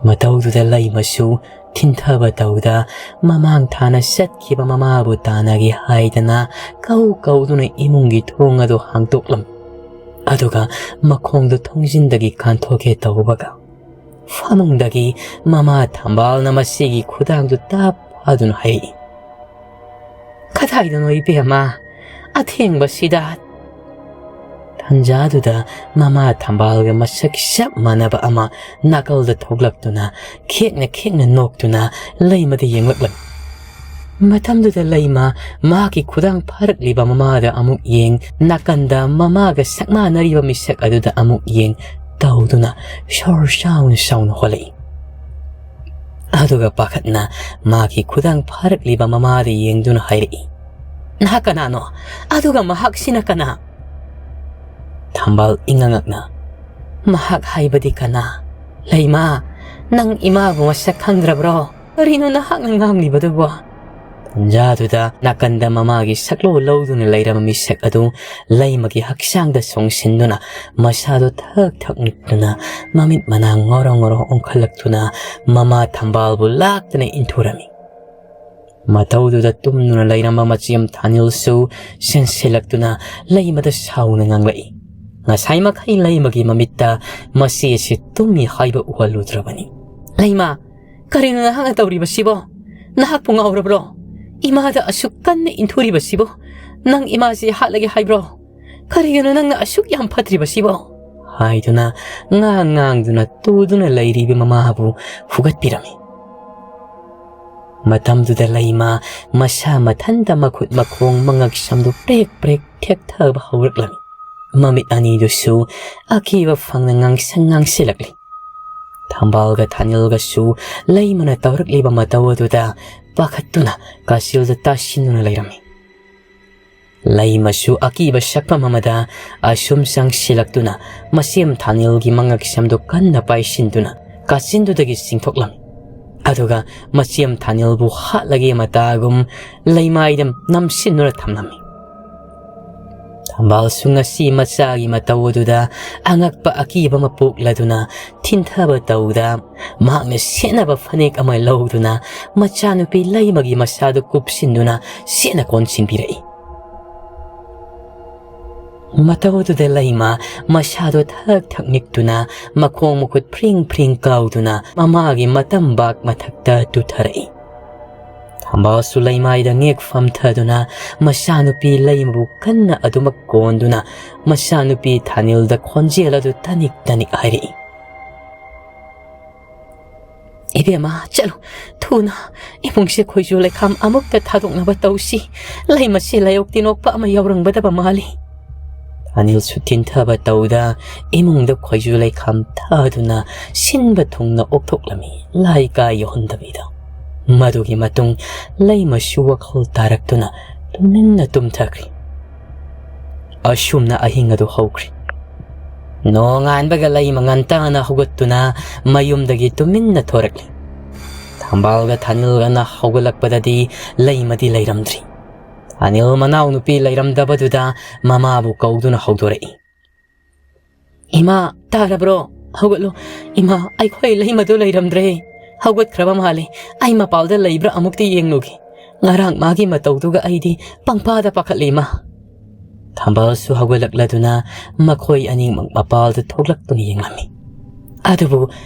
ꯃꯇꯧꯗꯨꯗ ꯂꯩꯃꯁꯨ ꯊꯤꯟꯊꯕ ꯇꯧꯗ ꯃꯃꯥꯡ ꯊꯥꯅ ꯆꯠꯈꯤꯕ ꯃꯃꯥꯕꯨ ꯇꯥꯟꯅꯒꯦ ꯍꯥꯏꯗꯅ ꯀꯧ ꯀꯧꯗꯨꯅ ꯏꯃꯨꯡꯒꯤ ꯊꯣꯡ ꯑꯗꯨ ꯍꯥꯡꯗꯣꯛꯂꯝꯃꯤ꯫ ꯑꯗꯨꯒ ꯃꯈꯣꯡꯗꯨ ꯊꯣꯡꯖꯤꯟꯗꯒꯤ ꯀꯥꯟꯊꯣꯛꯀꯦ ꯇꯧꯕꯒ ꯐꯃꯨꯡꯗꯒꯤ ꯃꯃꯥ ꯊꯝꯕꯥꯜꯅ ꯃꯁꯤꯒꯤ ꯈꯨꯗꯥꯡꯗꯨ ꯇꯞ ꯐꯥꯗꯨꯅ ꯍꯥꯏꯔꯛꯏ, "ꯀꯗꯥꯏꯗꯅꯣ ꯏꯕꯦꯝꯃ? ꯑꯊꯦꯡꯕꯁꯤꯗ?" ꯇꯟꯖꯥꯗꯨꯗ ꯃꯃꯥ ꯊꯝꯕꯥꯜꯒ ꯃꯁꯛ ꯆꯞ ꯃꯥꯟꯅꯕ ꯑꯃ ꯅꯥꯀꯜꯗ ꯊꯣꯛꯂꯛꯇꯨꯅ ꯈꯦꯛꯅ ꯈꯦꯛꯅ ꯅꯣꯛꯇꯨꯅ ꯂꯩꯃꯗ ꯌꯦꯡꯂꯛꯂꯝꯃꯤ꯫ ꯃꯇꯝꯗꯨꯗ ꯂꯩꯃ ꯃꯍꯥꯛꯀꯤ ꯈꯨꯗꯥꯡ ꯐꯥꯔꯛꯂꯤꯕ ꯃꯃꯥꯗ ꯑꯃꯨꯛ ꯌꯦꯡ, ꯅꯥꯀꯟꯗ ꯃꯃꯥꯒ ꯁꯛꯃꯥꯟꯅꯔꯤꯕ ꯃꯤꯁꯛ ꯑꯗꯨꯗ ꯑꯃꯨꯛ ꯌꯦꯡ ꯇꯧꯗꯨꯅ ꯁꯣꯔ ꯆꯥꯎꯅ ꯆꯥꯎꯅ ꯍꯣꯜꯂꯛꯏ꯫ ꯑꯗꯨꯒ ꯄꯥꯈꯠꯅ ꯃꯥꯒꯤ ꯈꯨꯗꯥꯡ ꯐꯥꯔꯛꯂꯤꯕ ꯃꯃꯥꯗ ꯌꯦꯡꯗꯨꯅ ꯍꯥꯏꯔꯛꯏ, "ꯅꯍꯥꯛ ꯀꯅꯥꯅꯣ? ꯑꯗꯨꯒ ꯃꯍꯥꯛꯁꯤꯅ ꯀꯅꯥ?" ꯊꯝꯕꯥꯜ ꯏꯉꯛꯉꯛꯅ, "ꯃꯍꯥꯛ ꯍꯥꯏꯕꯗꯤ ꯀꯅꯥ? ꯂꯩꯃ, ꯅꯪ ꯏꯃꯥꯕꯨ ꯃꯁꯛ ꯈꯪꯗ꯭ꯔꯕ꯭ꯔꯣ? ꯀꯔꯤꯅꯣ ꯅꯍꯥꯛꯅ ꯉꯥꯡꯂꯤꯕꯗꯨꯕꯣ?" ꯇꯟꯖꯥꯗꯨꯗ ꯅꯥꯀꯟꯗ ꯃꯃꯥꯒꯤ ꯁꯛꯂꯣ ꯂꯧꯗꯨꯅ ꯂꯩꯔꯝꯕ ꯃꯤꯁꯛ ꯑꯗꯨ ꯂꯩꯃꯒꯤ ꯍꯛꯆꯥꯡꯗ ꯆꯣꯡꯁꯤꯟꯗꯨꯅ ꯃꯁꯥꯗꯨ ꯊꯛ ꯊꯛ ꯅꯤꯛꯇꯨꯅ ꯃꯃꯤꯠ ꯃꯅꯥ ꯉꯧꯔꯣ ꯉꯧꯔꯣ ꯑꯣꯟꯈꯠꯂꯛꯇꯨꯅ ꯃꯃꯥ ꯊꯝꯕꯥꯜꯕꯨ ꯂꯥꯛꯇꯨꯅ ꯏꯟꯊꯨꯔꯝꯃꯤ꯫ ꯃꯇꯧꯗꯨꯗ ꯇꯨꯝꯗꯨꯅ ꯂꯩꯔꯝꯕ ꯃꯆꯦꯝ ꯊꯥꯅꯤꯜꯁꯨ ꯆꯦꯟꯁꯤꯜꯂꯛꯇꯨꯅ ꯂꯩꯃꯗ ꯁꯥꯎꯅ ꯉꯥꯡꯂꯛꯏ꯫ ꯉꯁꯥꯏ ꯃꯈꯩ ꯂꯩꯃꯒꯤ ꯃꯃꯤꯠꯇ ꯃꯆꯦꯁꯤ ꯇꯨꯝꯃꯤ ꯍꯥꯏꯕ ꯎꯍꯜꯂꯨꯗ꯭ꯔꯕꯅꯤ꯫ "ꯂꯩꯃ, ꯀꯔꯤꯅꯣ ꯅꯍꯥꯛꯅ ꯇꯧꯔꯤꯕꯁꯤꯕꯣ? ꯅꯍꯥꯛꯄꯨ ꯉꯥꯎꯔꯕ꯭ꯔꯣ? ꯏꯃꯥꯗ ꯑꯁꯨꯛ ꯀꯟꯅ ꯏꯟꯊꯨꯔꯤꯕꯁꯤꯕꯣ? ꯅꯪ ꯏꯃꯥꯁꯤ ꯍꯥꯠꯂꯒꯦ ꯍꯥꯏꯕ꯭ꯔꯣ? ꯀꯔꯤꯒꯤꯅꯣ ꯅꯪꯅ ꯑꯁꯨꯛ ꯌꯥꯝ ꯐꯠꯇ꯭ꯔꯤꯕꯁꯤꯕꯣ?" ꯍꯥꯏꯗꯨꯅ ꯉꯥꯡ ꯉꯥꯡꯗꯨꯅ ꯇꯨꯗꯨꯅ ꯂꯩꯔꯤꯕ ꯃꯃꯥꯕꯨ ꯐꯨꯒꯠꯄꯤꯔꯝꯃꯤ꯫ ꯃꯇꯝꯗꯨꯗ ꯂꯩꯃ ꯃꯁꯥ ꯃꯊꯟꯇ ꯃꯈꯨꯠ ꯃꯈꯣꯡ ꯃꯉꯛ ꯁꯝꯗꯨ ꯄ꯭ꯔꯦꯛ ꯄ꯭ꯔꯦꯛ ꯊꯦꯛꯊꯕ ꯍꯧꯔꯛꯂꯝꯃꯤ꯫ ꯃꯃꯤꯠ ꯑꯅꯤꯗꯨꯁꯨ ꯑꯀꯤꯕ ꯐꯪꯅ ꯉꯥꯡꯁꯪ ꯉꯥꯡꯁꯤꯜꯂꯛꯂꯤ꯫ ꯊꯝꯕꯥꯜꯒ ꯊꯥꯅꯤꯜꯒꯁꯨ ꯂꯩꯃꯅ ꯇꯧꯔꯛꯂꯤꯕ ꯃꯇꯧ ꯑꯗꯨꯗ ꯄꯥꯈꯠꯇꯨꯅ ꯀꯥꯆꯤꯜꯗ ꯇꯥꯁꯤꯟꯗꯨꯅ ꯂꯩꯔꯝꯃꯤ꯫ ꯂꯩꯃꯁꯨ ꯑꯀꯤꯕ ꯁꯛꯐꯝ ꯑꯃꯗ ꯑꯁꯨꯝ ꯆꯪꯁꯤꯜꯂꯛꯇꯨꯅ ꯃꯆꯦꯝ ꯊꯥꯅꯤꯜꯒꯤ ꯃꯉꯛ ꯁꯝꯗꯨ ꯀꯟꯅ ꯄꯥꯏꯁꯤꯟꯗꯨꯅ ꯀꯥꯆꯤꯟꯗꯨꯗꯒꯤ ꯆꯤꯡꯊꯣꯛꯂꯝꯃꯤ꯫ ꯑꯗꯨꯒ ꯃꯆꯦꯝ ꯊꯥꯅꯤꯜꯕꯨ ꯍꯥꯠꯂꯒꯦ ꯃꯇꯥꯒꯨꯝ ꯂꯩꯃꯥꯏꯗ ꯅꯝꯁꯤꯟꯗꯨꯅ ꯊꯝꯂꯝꯃꯤ꯫ ꯊꯝꯕꯥꯜꯁꯨ ꯉꯁꯤ ꯃꯆꯥꯒꯤ ꯃꯇꯧ ꯑꯗꯨꯗ ꯑꯉꯛꯄ ꯑꯀꯤꯕ ꯑꯃ ꯄꯣꯛꯂꯗꯨꯅ ꯊꯤꯟꯊꯕ ꯇꯧꯗ ꯃꯍꯥꯛꯅ ꯁꯦꯠꯅꯕ ꯐꯅꯦꯛ ꯑꯃ ꯂꯧꯗꯨꯅ ꯃꯆꯥꯅꯨꯄꯤ ꯂꯩꯃꯒꯤ ꯃꯁꯥꯗꯨ ꯀꯨꯞꯁꯤꯟꯗꯨꯅ ꯁꯦꯠꯅ ꯀꯣꯟꯁꯤꯟꯕꯤꯔꯛꯏ꯫ ꯃꯇꯧ ꯑꯗꯨꯗ ꯂꯩꯃ ꯃꯁꯥꯗꯣ ꯊꯛ ꯊꯛ ꯅꯤꯛꯇꯨꯅ ꯃꯈꯣꯡ ꯃꯈꯨꯠ ꯐ꯭ꯔꯤꯡ ꯐ꯭ꯔꯤꯡ ꯀꯥꯎꯗꯨꯅ ꯃꯃꯥꯒꯤ ꯃꯇꯝꯕꯥꯛ ꯃꯊꯛꯇ ꯇꯨꯊꯔꯛꯏ꯫ ꯊꯝꯕꯥꯜꯁꯨ ꯂꯩꯃꯥꯏꯗ ꯉꯦꯛ ꯐꯝꯊꯗꯨꯅ ꯃꯆꯥꯅꯨꯄꯤ ꯂꯩꯃꯕꯨ ꯀꯟꯅ ꯑꯗꯨꯃꯛ ꯀꯣꯟꯗꯨꯅ ꯃꯆꯥꯅꯨꯄꯤ ꯊꯥꯅꯤꯜꯗ ꯈꯣꯟꯖꯦꯜ ꯑꯗꯨ ꯇꯅꯤꯛ ꯇꯅꯤꯛ ꯍꯥꯏꯔꯛꯏ꯫ "ꯏꯕꯦꯝꯃ, ꯆꯠꯂꯨ, ꯊꯨꯅ ꯏꯃꯨꯡꯁꯦ ꯈꯣꯏꯖꯨ ꯂꯩꯈꯥꯝ ꯑꯃꯨꯛꯇ ꯊꯥꯗꯣꯛꯅꯕ ꯇꯧꯁꯤ꯫ ꯂꯩꯃꯁꯦ ꯂꯥꯏꯑꯣꯛ ꯇꯤꯟꯑꯣꯛꯄ ꯑꯃ ꯌꯥꯎꯔꯝꯒꯗꯕ ꯃꯥꯜꯂꯤ꯫" ꯊꯥꯅꯤꯜꯁꯨ ꯊꯤꯟꯊꯕ ꯇꯧꯗ ꯏꯃꯨꯡꯗ ꯈꯣꯏꯖꯨ ꯂꯩꯈꯥꯝ ꯊꯥꯗꯨꯅ ꯁꯤꯟꯕ ꯊꯨꯡꯅ ꯑꯣꯛꯊꯣꯛꯂꯝꯃꯤ, ꯂꯥꯏ ꯀꯥ ꯌꯧꯍꯟꯗꯕꯤꯗ꯫ ꯃꯗꯨꯒꯤ ꯃꯇꯨꯡ ꯂꯩꯃꯁꯨ ꯋꯥꯈꯜ ꯇꯥꯔꯛꯇꯨꯅ ꯇꯨꯃꯤꯟꯅ ꯇꯨꯝꯊꯈ꯭ꯔꯤ꯫ ꯑꯁꯨꯝꯅ ꯑꯍꯤꯡ ꯑꯗꯨ ꯍꯧꯈ꯭ꯔꯤ꯫ ꯅꯣꯡꯉꯥꯟꯕꯒ ꯂꯩꯃ ꯉꯟꯇꯥꯅ ꯍꯧꯒꯠꯇꯨꯅ ꯃꯌꯨꯝꯗꯒꯤ ꯇꯨꯃꯤꯟꯅ ꯊꯣꯔꯛꯂꯤ꯫ ꯊꯝꯕꯥꯜꯒ ꯊꯥꯅꯤꯜꯒꯅ ꯍꯧꯒꯠꯂꯛꯄꯗꯗꯤ ꯂꯩꯃꯗꯤ ꯂꯩꯔꯝꯗ꯭ꯔꯤ꯫ ꯊꯥꯅꯤꯜ ꯃꯅꯥꯎꯅꯨꯄꯤ ꯂꯩꯔꯝꯗꯕꯗꯨꯗ ꯃꯃꯥꯕꯨ ꯀꯧꯗꯨꯅ ꯍꯧꯗꯣꯔꯛꯏ꯫ "ꯏꯃꯥ, ꯇꯥꯔꯕ꯭ꯔꯣ? ꯍꯧꯒꯠꯂꯣ꯫ ꯏꯃꯥ, ꯑꯩꯈꯣꯏ ꯂꯩꯃꯗꯨ ꯂꯩꯔꯝꯗ꯭ꯔꯦ꯫ ꯍꯧꯒꯠꯈ꯭ꯔꯕ ꯃꯥꯜꯂꯦ꯫ ꯑꯩ ꯃꯄꯥꯜꯗ ꯂꯩꯕ꯭ꯔꯥ ꯑꯃꯨꯛꯇ ꯌꯦꯡꯂꯨꯒꯦ꯫ ꯉꯔꯥꯡ ꯃꯥꯒꯤ ꯃꯇꯧꯗꯨꯒ ꯑꯩꯗꯤ ꯄꯪꯄꯥꯗ ꯄꯥꯈꯠꯂꯤ, ꯏꯃꯥ꯫" ꯊꯝꯕꯥꯜꯁꯨ ꯍꯧꯒꯠꯂꯛꯂꯗꯨꯅ ꯃꯈꯣꯏ ꯑꯅꯤꯃꯛ ꯃꯄꯥꯜꯗ ꯊꯣꯛꯂꯛꯇꯨꯅ ꯌꯦꯡꯂꯝꯃꯤ꯫ ꯑꯗꯨꯕꯨ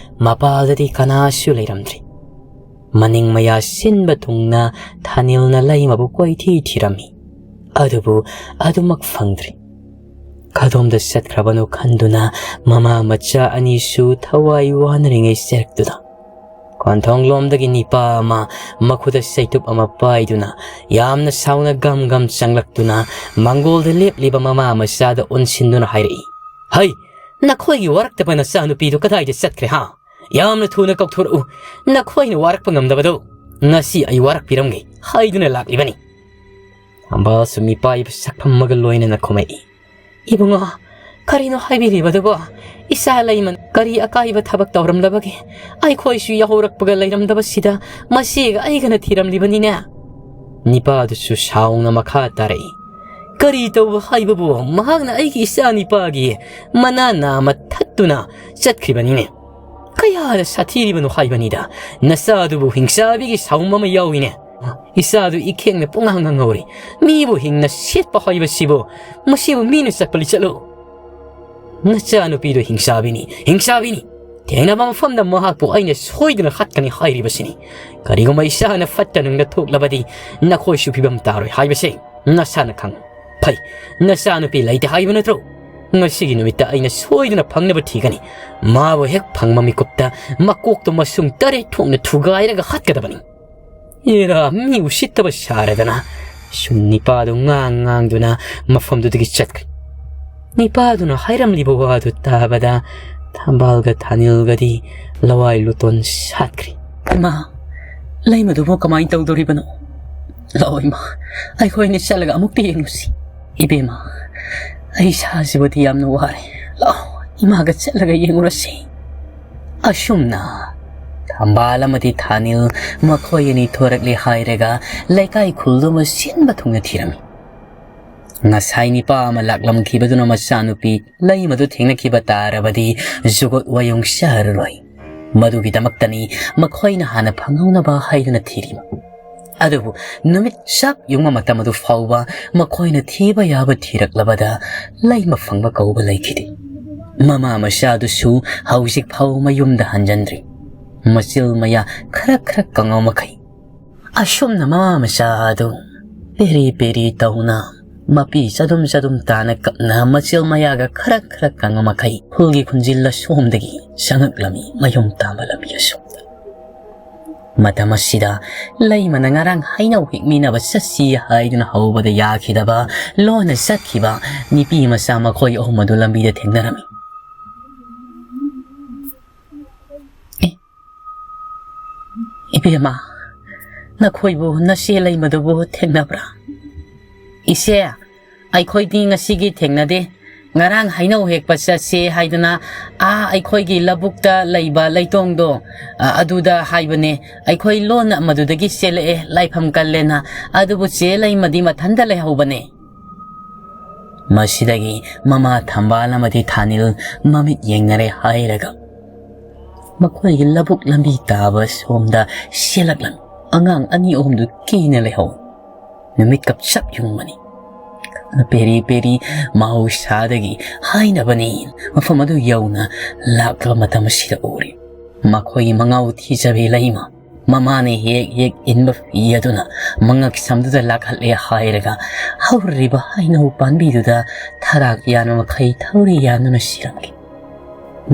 ꯃꯄꯥꯜꯗꯗꯤ ꯀꯅꯥꯁꯨ ꯂꯩꯔꯝꯗ꯭ꯔꯤ꯫ ꯃꯅꯤꯡ ꯃꯌꯥ ꯁꯤꯟꯕ ꯊꯨꯡꯅ ꯊꯥꯅꯤꯜꯅ ꯂꯩꯃꯕꯨ ꯀꯣꯏꯊꯤ ꯊꯤꯔꯝꯃꯤ꯫ ꯑꯗꯨꯕꯨ ꯑꯗꯨꯃꯛ ꯐꯪꯗ꯭ꯔꯤ꯫ ꯀꯗꯣꯝꯗ ꯆꯠꯈ꯭ꯔꯕꯅꯣ ꯈꯟꯗꯨꯅ ꯃꯃꯥ ꯃꯆꯥ ꯑꯅꯤꯁꯨ ꯊꯋꯥꯏ ꯋꯥꯅꯔꯤꯉꯩ ꯆꯦꯜꯂꯛꯇꯨꯅ ꯀꯣꯟꯊꯣꯡꯂꯣꯝꯗꯒꯤ ꯅꯤꯄꯥ ꯑꯃ ꯃꯈꯨꯠꯇ ꯆꯩꯇꯨꯞ ꯑꯃ ꯄꯥꯏꯗꯨꯅ ꯌꯥꯝꯅ ꯁꯥꯎꯅ ꯒꯝ ꯒꯝ ꯆꯪꯂꯛꯇꯨꯅ ꯃꯥꯡꯒꯣꯜꯗ ꯂꯦꯞꯂꯤꯕ ꯃꯃꯥ ꯃꯆꯥꯗ ꯑꯣꯟꯁꯤꯟꯗꯨꯅ ꯍꯥꯏꯔꯛꯏ, "ꯍꯩ, ꯅꯈꯣꯏꯒꯤ ꯋꯥꯔꯛꯇꯕ ꯅꯆꯥꯅꯨꯄꯤꯗꯨ ꯀꯗꯥꯏꯗ ꯆꯠꯈ꯭ꯔꯦ ꯍꯥ? ꯌꯥꯝꯅ ꯊꯨꯅ ꯀꯧꯊꯣꯔꯛꯎ꯫ ꯅꯈꯣꯏꯅ ꯋꯥꯔꯛꯄ ꯉꯝꯗꯕꯗꯨ ꯉꯁꯤ ꯑꯩ ꯋꯥꯔꯛꯄꯤꯔꯝꯒꯦ ꯍꯥꯏꯗꯨꯅ ꯂꯥꯛꯂꯤꯕꯅꯤ"꯫ ꯊꯝꯕꯥꯜꯁꯨ ꯃꯤꯄꯥꯏꯕ ꯁꯛꯐꯝ ꯑꯃꯒ ꯂꯣꯏꯅꯅ ꯈꯨꯝꯃꯛꯏ, "ꯏꯕꯨꯡꯉꯣ, ꯀꯔꯤꯅꯣ ꯍꯥꯏꯕꯤꯔꯤꯕꯗꯨꯕꯣ? ꯏꯆꯥ ꯂꯩꯃ ꯀꯔꯤ ꯑꯀꯥꯏꯕ ꯊꯕꯛ ꯇꯧꯔꯝꯂꯕꯒꯦ? ꯑꯩꯈꯣꯏꯁꯨ ꯌꯥꯍꯧꯔꯛꯄꯒ ꯂꯩꯔꯝꯗꯕꯁꯤꯗ ꯃꯁꯤꯒ ꯑꯩꯒꯅ ꯊꯤꯔꯝꯂꯤꯕꯅꯤꯅꯦ"꯫ ꯅꯤꯄꯥꯗꯨꯁꯨ ꯁꯥꯎꯅ ꯃꯈꯥ ꯇꯥꯔꯛꯏ, "ꯀꯔꯤ ꯇꯧꯕ ꯍꯥꯏꯕꯕꯨ, ꯃꯍꯥꯛꯅ ꯑꯩꯒꯤ ꯏꯆꯥ ꯅꯤꯄꯥꯒꯤ ꯃꯅꯥ ꯅꯥꯝꯃ ꯊꯠꯇꯨꯅ ꯆꯠꯈ꯭ꯔꯤꯕꯅꯤꯅꯦ꯫ ꯀꯌꯥꯗ ꯁꯥꯊꯤꯔꯤꯕꯅꯣ ꯍꯥꯏꯕꯅꯤꯗ, ꯅꯆꯥꯗꯨꯕꯨ ꯍꯤꯡꯆꯥꯕꯤꯒꯤ ꯁꯥꯎꯝ ꯑꯃ ꯌꯥꯎꯏꯅꯦ꯫ ꯏꯆꯥꯗꯨ ꯏꯈꯦꯡꯅ ꯄꯨꯡꯉꯥꯡ ꯉꯥꯡꯍꯧꯔꯤ꯫ ꯃꯤꯕꯨ ꯍꯤꯡꯅ ꯁꯦꯠꯄ ꯍꯥꯏꯕꯁꯤꯕꯨ, ꯃꯁꯤꯕꯨ ꯃꯤꯅ ꯆꯠꯄ ꯂꯤꯆꯠꯂꯣ? ꯅꯆꯥꯅꯨꯄꯤꯗꯨ ꯍꯤꯡꯆꯥꯕꯤꯅꯤ, ꯍꯤꯡꯆꯥꯕꯤꯅꯤ꯫ ꯊꯦꯡꯅꯕ ꯃꯐꯝꯗ ꯃꯍꯥꯛꯄꯨ ꯑꯩꯅ ꯁꯣꯏꯗꯅ ꯍꯥꯠꯀꯅꯤ ꯍꯥꯏꯔꯤꯕꯁꯤꯅꯤ꯫ ꯀꯔꯤꯒꯨꯝꯕ ꯏꯆꯥꯅ ꯐꯠꯇ ꯅꯨꯡꯗ ꯊꯣꯛꯂꯕꯗꯤ ꯅꯈꯣꯏꯁꯨ ꯐꯤꯕꯝ ꯇꯥꯔꯣꯏ ꯍꯥꯏꯕꯁꯦ ꯅꯁꯥꯅ ꯈꯪ꯫ ꯐꯩ, ꯅꯆꯥꯅꯨꯄꯤ ꯂꯩꯇꯦ ꯍꯥꯏꯕ ꯅꯠꯇ꯭ꯔꯣ? ꯉꯁꯤꯒꯤ ꯅꯨꯃꯤꯠꯇ ꯑꯩꯅ ꯁꯣꯏꯗꯅ ꯐꯪꯅꯕ ꯊꯤꯒꯅꯤ꯫ ꯃꯥꯕꯨ ꯍꯦꯛ ꯐꯪꯕ ꯃꯤꯀꯨꯞꯇ ꯃꯀꯣꯛꯇꯣ ꯃꯁꯨꯡ ꯇꯔꯦꯠ ꯊꯣꯛꯅ ꯊꯨꯒꯥꯏꯔꯒ ꯍꯥꯠꯀꯗꯕꯅꯤ꯫ ꯑꯦꯔꯥ, ꯃꯤ ꯎꯁꯤꯠꯇꯕ ꯁꯥꯔꯗꯅ ꯁꯨꯝ ꯅꯤꯄꯥꯗꯨ ꯉꯥꯡ ꯉꯥꯡꯗꯨꯅ ꯃꯐꯝꯗꯨꯗꯒꯤ ꯆꯠꯈ꯭ꯔꯦ꯫ ꯅꯤꯄꯥꯗꯨꯅ ꯍꯥꯏꯔꯝꯂꯤꯕ ꯋꯥꯗꯨ ꯇꯥꯕꯗ ꯊꯝꯕꯥꯜꯒ ꯊꯥꯅꯤꯜꯒꯗꯤ ꯂꯋꯥꯏ ꯂꯨꯇꯣꯟ ꯁꯥꯠꯈ꯭ꯔꯦ꯫ "ꯏꯃꯥ, ꯂꯩꯃꯗꯨꯕꯨ ꯀꯃꯥꯏꯅ ꯇꯧꯗꯣꯔꯤꯕꯅꯣ? ꯂꯥꯛꯑꯣ ꯏꯃꯥ, ꯑꯩꯈꯣꯏꯅ ꯆꯠꯂꯒ ꯑꯃꯨꯛꯇ ꯌꯦꯡꯉꯨꯁꯤ꯫ ꯏꯕꯦꯝꯃ, ꯑꯩ ꯏꯁꯥꯁꯤꯕꯨꯗꯤ ꯌꯥꯝꯅ ꯋꯥꯔꯦ꯫ ꯂꯥꯛꯑꯣ, ꯏꯃꯥꯒ ꯆꯠꯂꯒ ꯌꯦꯡꯉꯨꯔꯁꯤ"꯫ ꯑꯁꯨꯝꯅ ꯊꯝꯕꯥꯜ ꯑꯃꯗꯤ ꯊꯥꯅꯤꯜ ꯃꯈꯣꯏ ꯑꯅꯤ ꯊꯣꯔꯛꯂꯦ ꯍꯥꯏꯔꯒ ꯂꯩꯀꯥꯏ ꯈꯨꯜꯗꯨꯃ ꯁꯤꯟꯕ ꯊꯨꯡꯅ ꯊꯤꯔꯝꯃꯤ꯫ ꯉꯁꯥꯏ ꯅꯤꯄꯥ ꯑꯃ ꯂꯥꯛꯂꯝꯈꯤꯕꯗꯨꯅ ꯃꯆꯥꯅꯨꯄꯤ ꯂꯩꯃꯗꯨ ꯊꯦꯡꯅꯈꯤꯕ ꯇꯥꯔꯕꯗꯤ ꯖꯨꯒꯣꯠ ꯋꯥꯌꯣꯡ ꯆꯥꯔꯔꯣꯏ꯫ ꯃꯗꯨꯒꯤꯗꯃꯛꯇꯅꯤ ꯃꯈꯣꯏꯅ ꯍꯥꯟꯅ ꯐꯪꯍꯧꯅꯕ ꯍꯥꯏꯗꯨꯅ ꯊꯤꯔꯤꯕ꯫ ꯑꯗꯨꯕꯨ ꯅꯨꯃꯤꯠ ꯆꯞ ꯌꯨꯡꯕ ꯃꯇꯝ ꯑꯗꯨ ꯐꯥꯎꯕ ꯃꯈꯣꯏꯅ ꯊꯤꯕ ꯌꯥꯕ ꯊꯤꯔꯛꯂꯕꯗ ꯂꯩꯃ ꯐꯪꯕ ꯀꯧꯕ ꯂꯩꯈꯤꯗꯦ꯫ ꯃꯃꯥ ꯃꯆꯥꯗꯨꯁꯨ ꯍꯧꯖꯤꯛ ꯐꯥꯎ ꯃꯌꯨꯝꯗ ꯍꯟꯖꯟꯗ꯭ꯔꯤ꯫ ꯃꯆꯤꯜ ꯃꯌꯥ ꯈꯔ ꯈꯔ ꯀꯪꯉꯧ ꯃꯈꯩ꯫ ꯑꯁꯨꯝꯅ ꯃꯃꯥ ꯃꯆꯥ ꯑꯗꯨ ꯄꯦꯔꯤ ꯄꯦꯔꯤ ꯇꯧꯅ ꯃꯄꯤ ꯆꯗꯨꯝ ꯆꯗꯨꯝ ꯇꯥꯅ ꯀꯞꯅ ꯃꯆꯤꯜ ꯃꯌꯥꯒ ꯈꯔ ꯈꯔ ꯀꯪꯕ ꯃꯈꯩ ꯈꯨꯜꯒꯤ ꯈꯨꯟꯖꯤꯜꯂ ꯁꯣꯝꯗꯒꯤ ꯆꯪꯉꯛꯂꯝꯃꯤ ꯃꯌꯨꯝ ꯇꯥꯕ ꯂꯝꯕꯤ ꯑꯁꯣꯝꯗ꯫ ꯃꯇꯝ ꯑꯁꯤꯗ ꯂꯩꯃꯅ ꯉꯔꯥꯡ ꯍꯩꯅꯧ ꯍꯦꯛꯃꯤꯟꯅꯕ ꯆꯠꯁꯤ ꯍꯥꯏꯗꯨꯅ ꯍꯧꯕꯗ ꯌꯥꯈꯤꯗꯕ ꯂꯣꯟꯅ ꯆꯠꯈꯤꯕ ꯅꯨꯄꯤ ꯃꯆꯥ ꯃꯈꯣꯏ ꯑꯍꯨꯝ ꯑꯗꯨ ꯂꯝꯕꯤꯗ ꯊꯦꯡꯅꯔꯝꯃꯤ꯫ "ꯑꯦ, ꯏꯕꯦꯝꯃ, ꯅꯈꯣꯏꯕꯨ ꯅꯆꯦ ꯂꯩꯃꯗꯨꯕꯨ ꯊꯦꯡꯅꯕ꯭ꯔꯥ?" "ꯏꯆꯦ, ꯑꯩꯈꯣꯏꯗꯤ ꯉꯁꯤꯒꯤ ꯊꯦꯡꯅꯗꯦ꯫ ꯉꯔꯥꯡ ꯍꯩꯅꯧ ꯍꯦꯛꯄ ꯆꯠꯁꯦ ꯍꯥꯏꯗꯨꯅ ꯑꯥ ꯑꯩꯈꯣꯏꯒꯤ ꯂꯧꯕꯨꯛꯇ ꯂꯩꯕ ꯂꯩꯇꯣꯡꯗꯣ, ꯑ, ꯑꯗꯨꯗ ꯍꯥꯏꯕꯅꯦ꯫ ꯑꯩꯈꯣꯏ ꯂꯣꯟꯅ ꯃꯗꯨꯗꯒꯤ ꯆꯦꯜꯂꯛꯑꯦ, ꯂꯥꯏꯐꯝ ꯀꯜꯂꯦꯅ꯫ ꯑꯗꯨꯕꯨ ꯆꯦ ꯂꯩꯃꯗꯤ ꯃꯊꯟꯇ ꯂꯩꯍꯧꯕꯅꯦ꯫" ꯃꯁꯤꯗꯒꯤ ꯃꯃꯥ ꯊꯝꯕꯥꯜ ꯑꯃꯗꯤ ꯊꯥꯅꯤꯜ ꯃꯃꯤꯠ ꯌꯦꯡꯅꯔꯦ ꯍꯥꯏꯔꯒ ꯃꯈꯣꯏꯒꯤ ꯂꯧꯕꯨꯛ ꯂꯝꯕꯤ ꯇꯥꯕ ꯁꯣꯝꯗ ꯆꯦꯜꯂꯛꯂꯝꯃꯤ꯫ ꯑꯉꯥꯡ ꯑꯅꯤ ꯑꯍꯨꯝꯗꯨ ꯀꯤꯅ ꯂꯩꯍꯧꯏ꯫ ꯅꯨꯃꯤꯠ ꯀꯞ ꯆꯞ ꯌꯨꯡꯕꯅꯤ꯫ ꯄꯦꯔꯤ ꯄꯦꯔꯤ ꯃꯍꯧꯁꯥꯗꯒꯤ ꯍꯥꯏꯅꯕꯅꯤ ꯃꯐꯝ ꯑꯗꯨ ꯌꯧꯅ ꯂꯥꯛꯂꯕ ꯃꯇꯝ ꯑꯁꯤꯗ ꯎꯔꯤ꯫ ꯃꯈꯣꯏꯒꯤ ꯃꯉꯥꯎ ꯊꯤꯖꯕꯤ ꯂꯩꯃ ꯃꯃꯥꯅ ꯍꯦꯛ ꯍꯦꯛ ꯏꯟꯕ ꯐꯤ ꯑꯗꯨꯅ ꯃꯉꯛ ꯁꯝꯗꯨꯗ ꯂꯥꯛꯍꯜꯂꯦ ꯍꯥꯏꯔꯒ ꯍꯧꯔꯤꯕ ꯍꯩꯅꯧ ꯄꯥꯝꯕꯤꯗꯨꯗ ꯊꯔꯥꯛ ꯌꯥꯟꯕ ꯃꯈꯩ ꯊꯧꯔꯤ ꯌꯥꯟꯗꯨꯅ ꯁꯤꯔꯝꯈꯤ꯫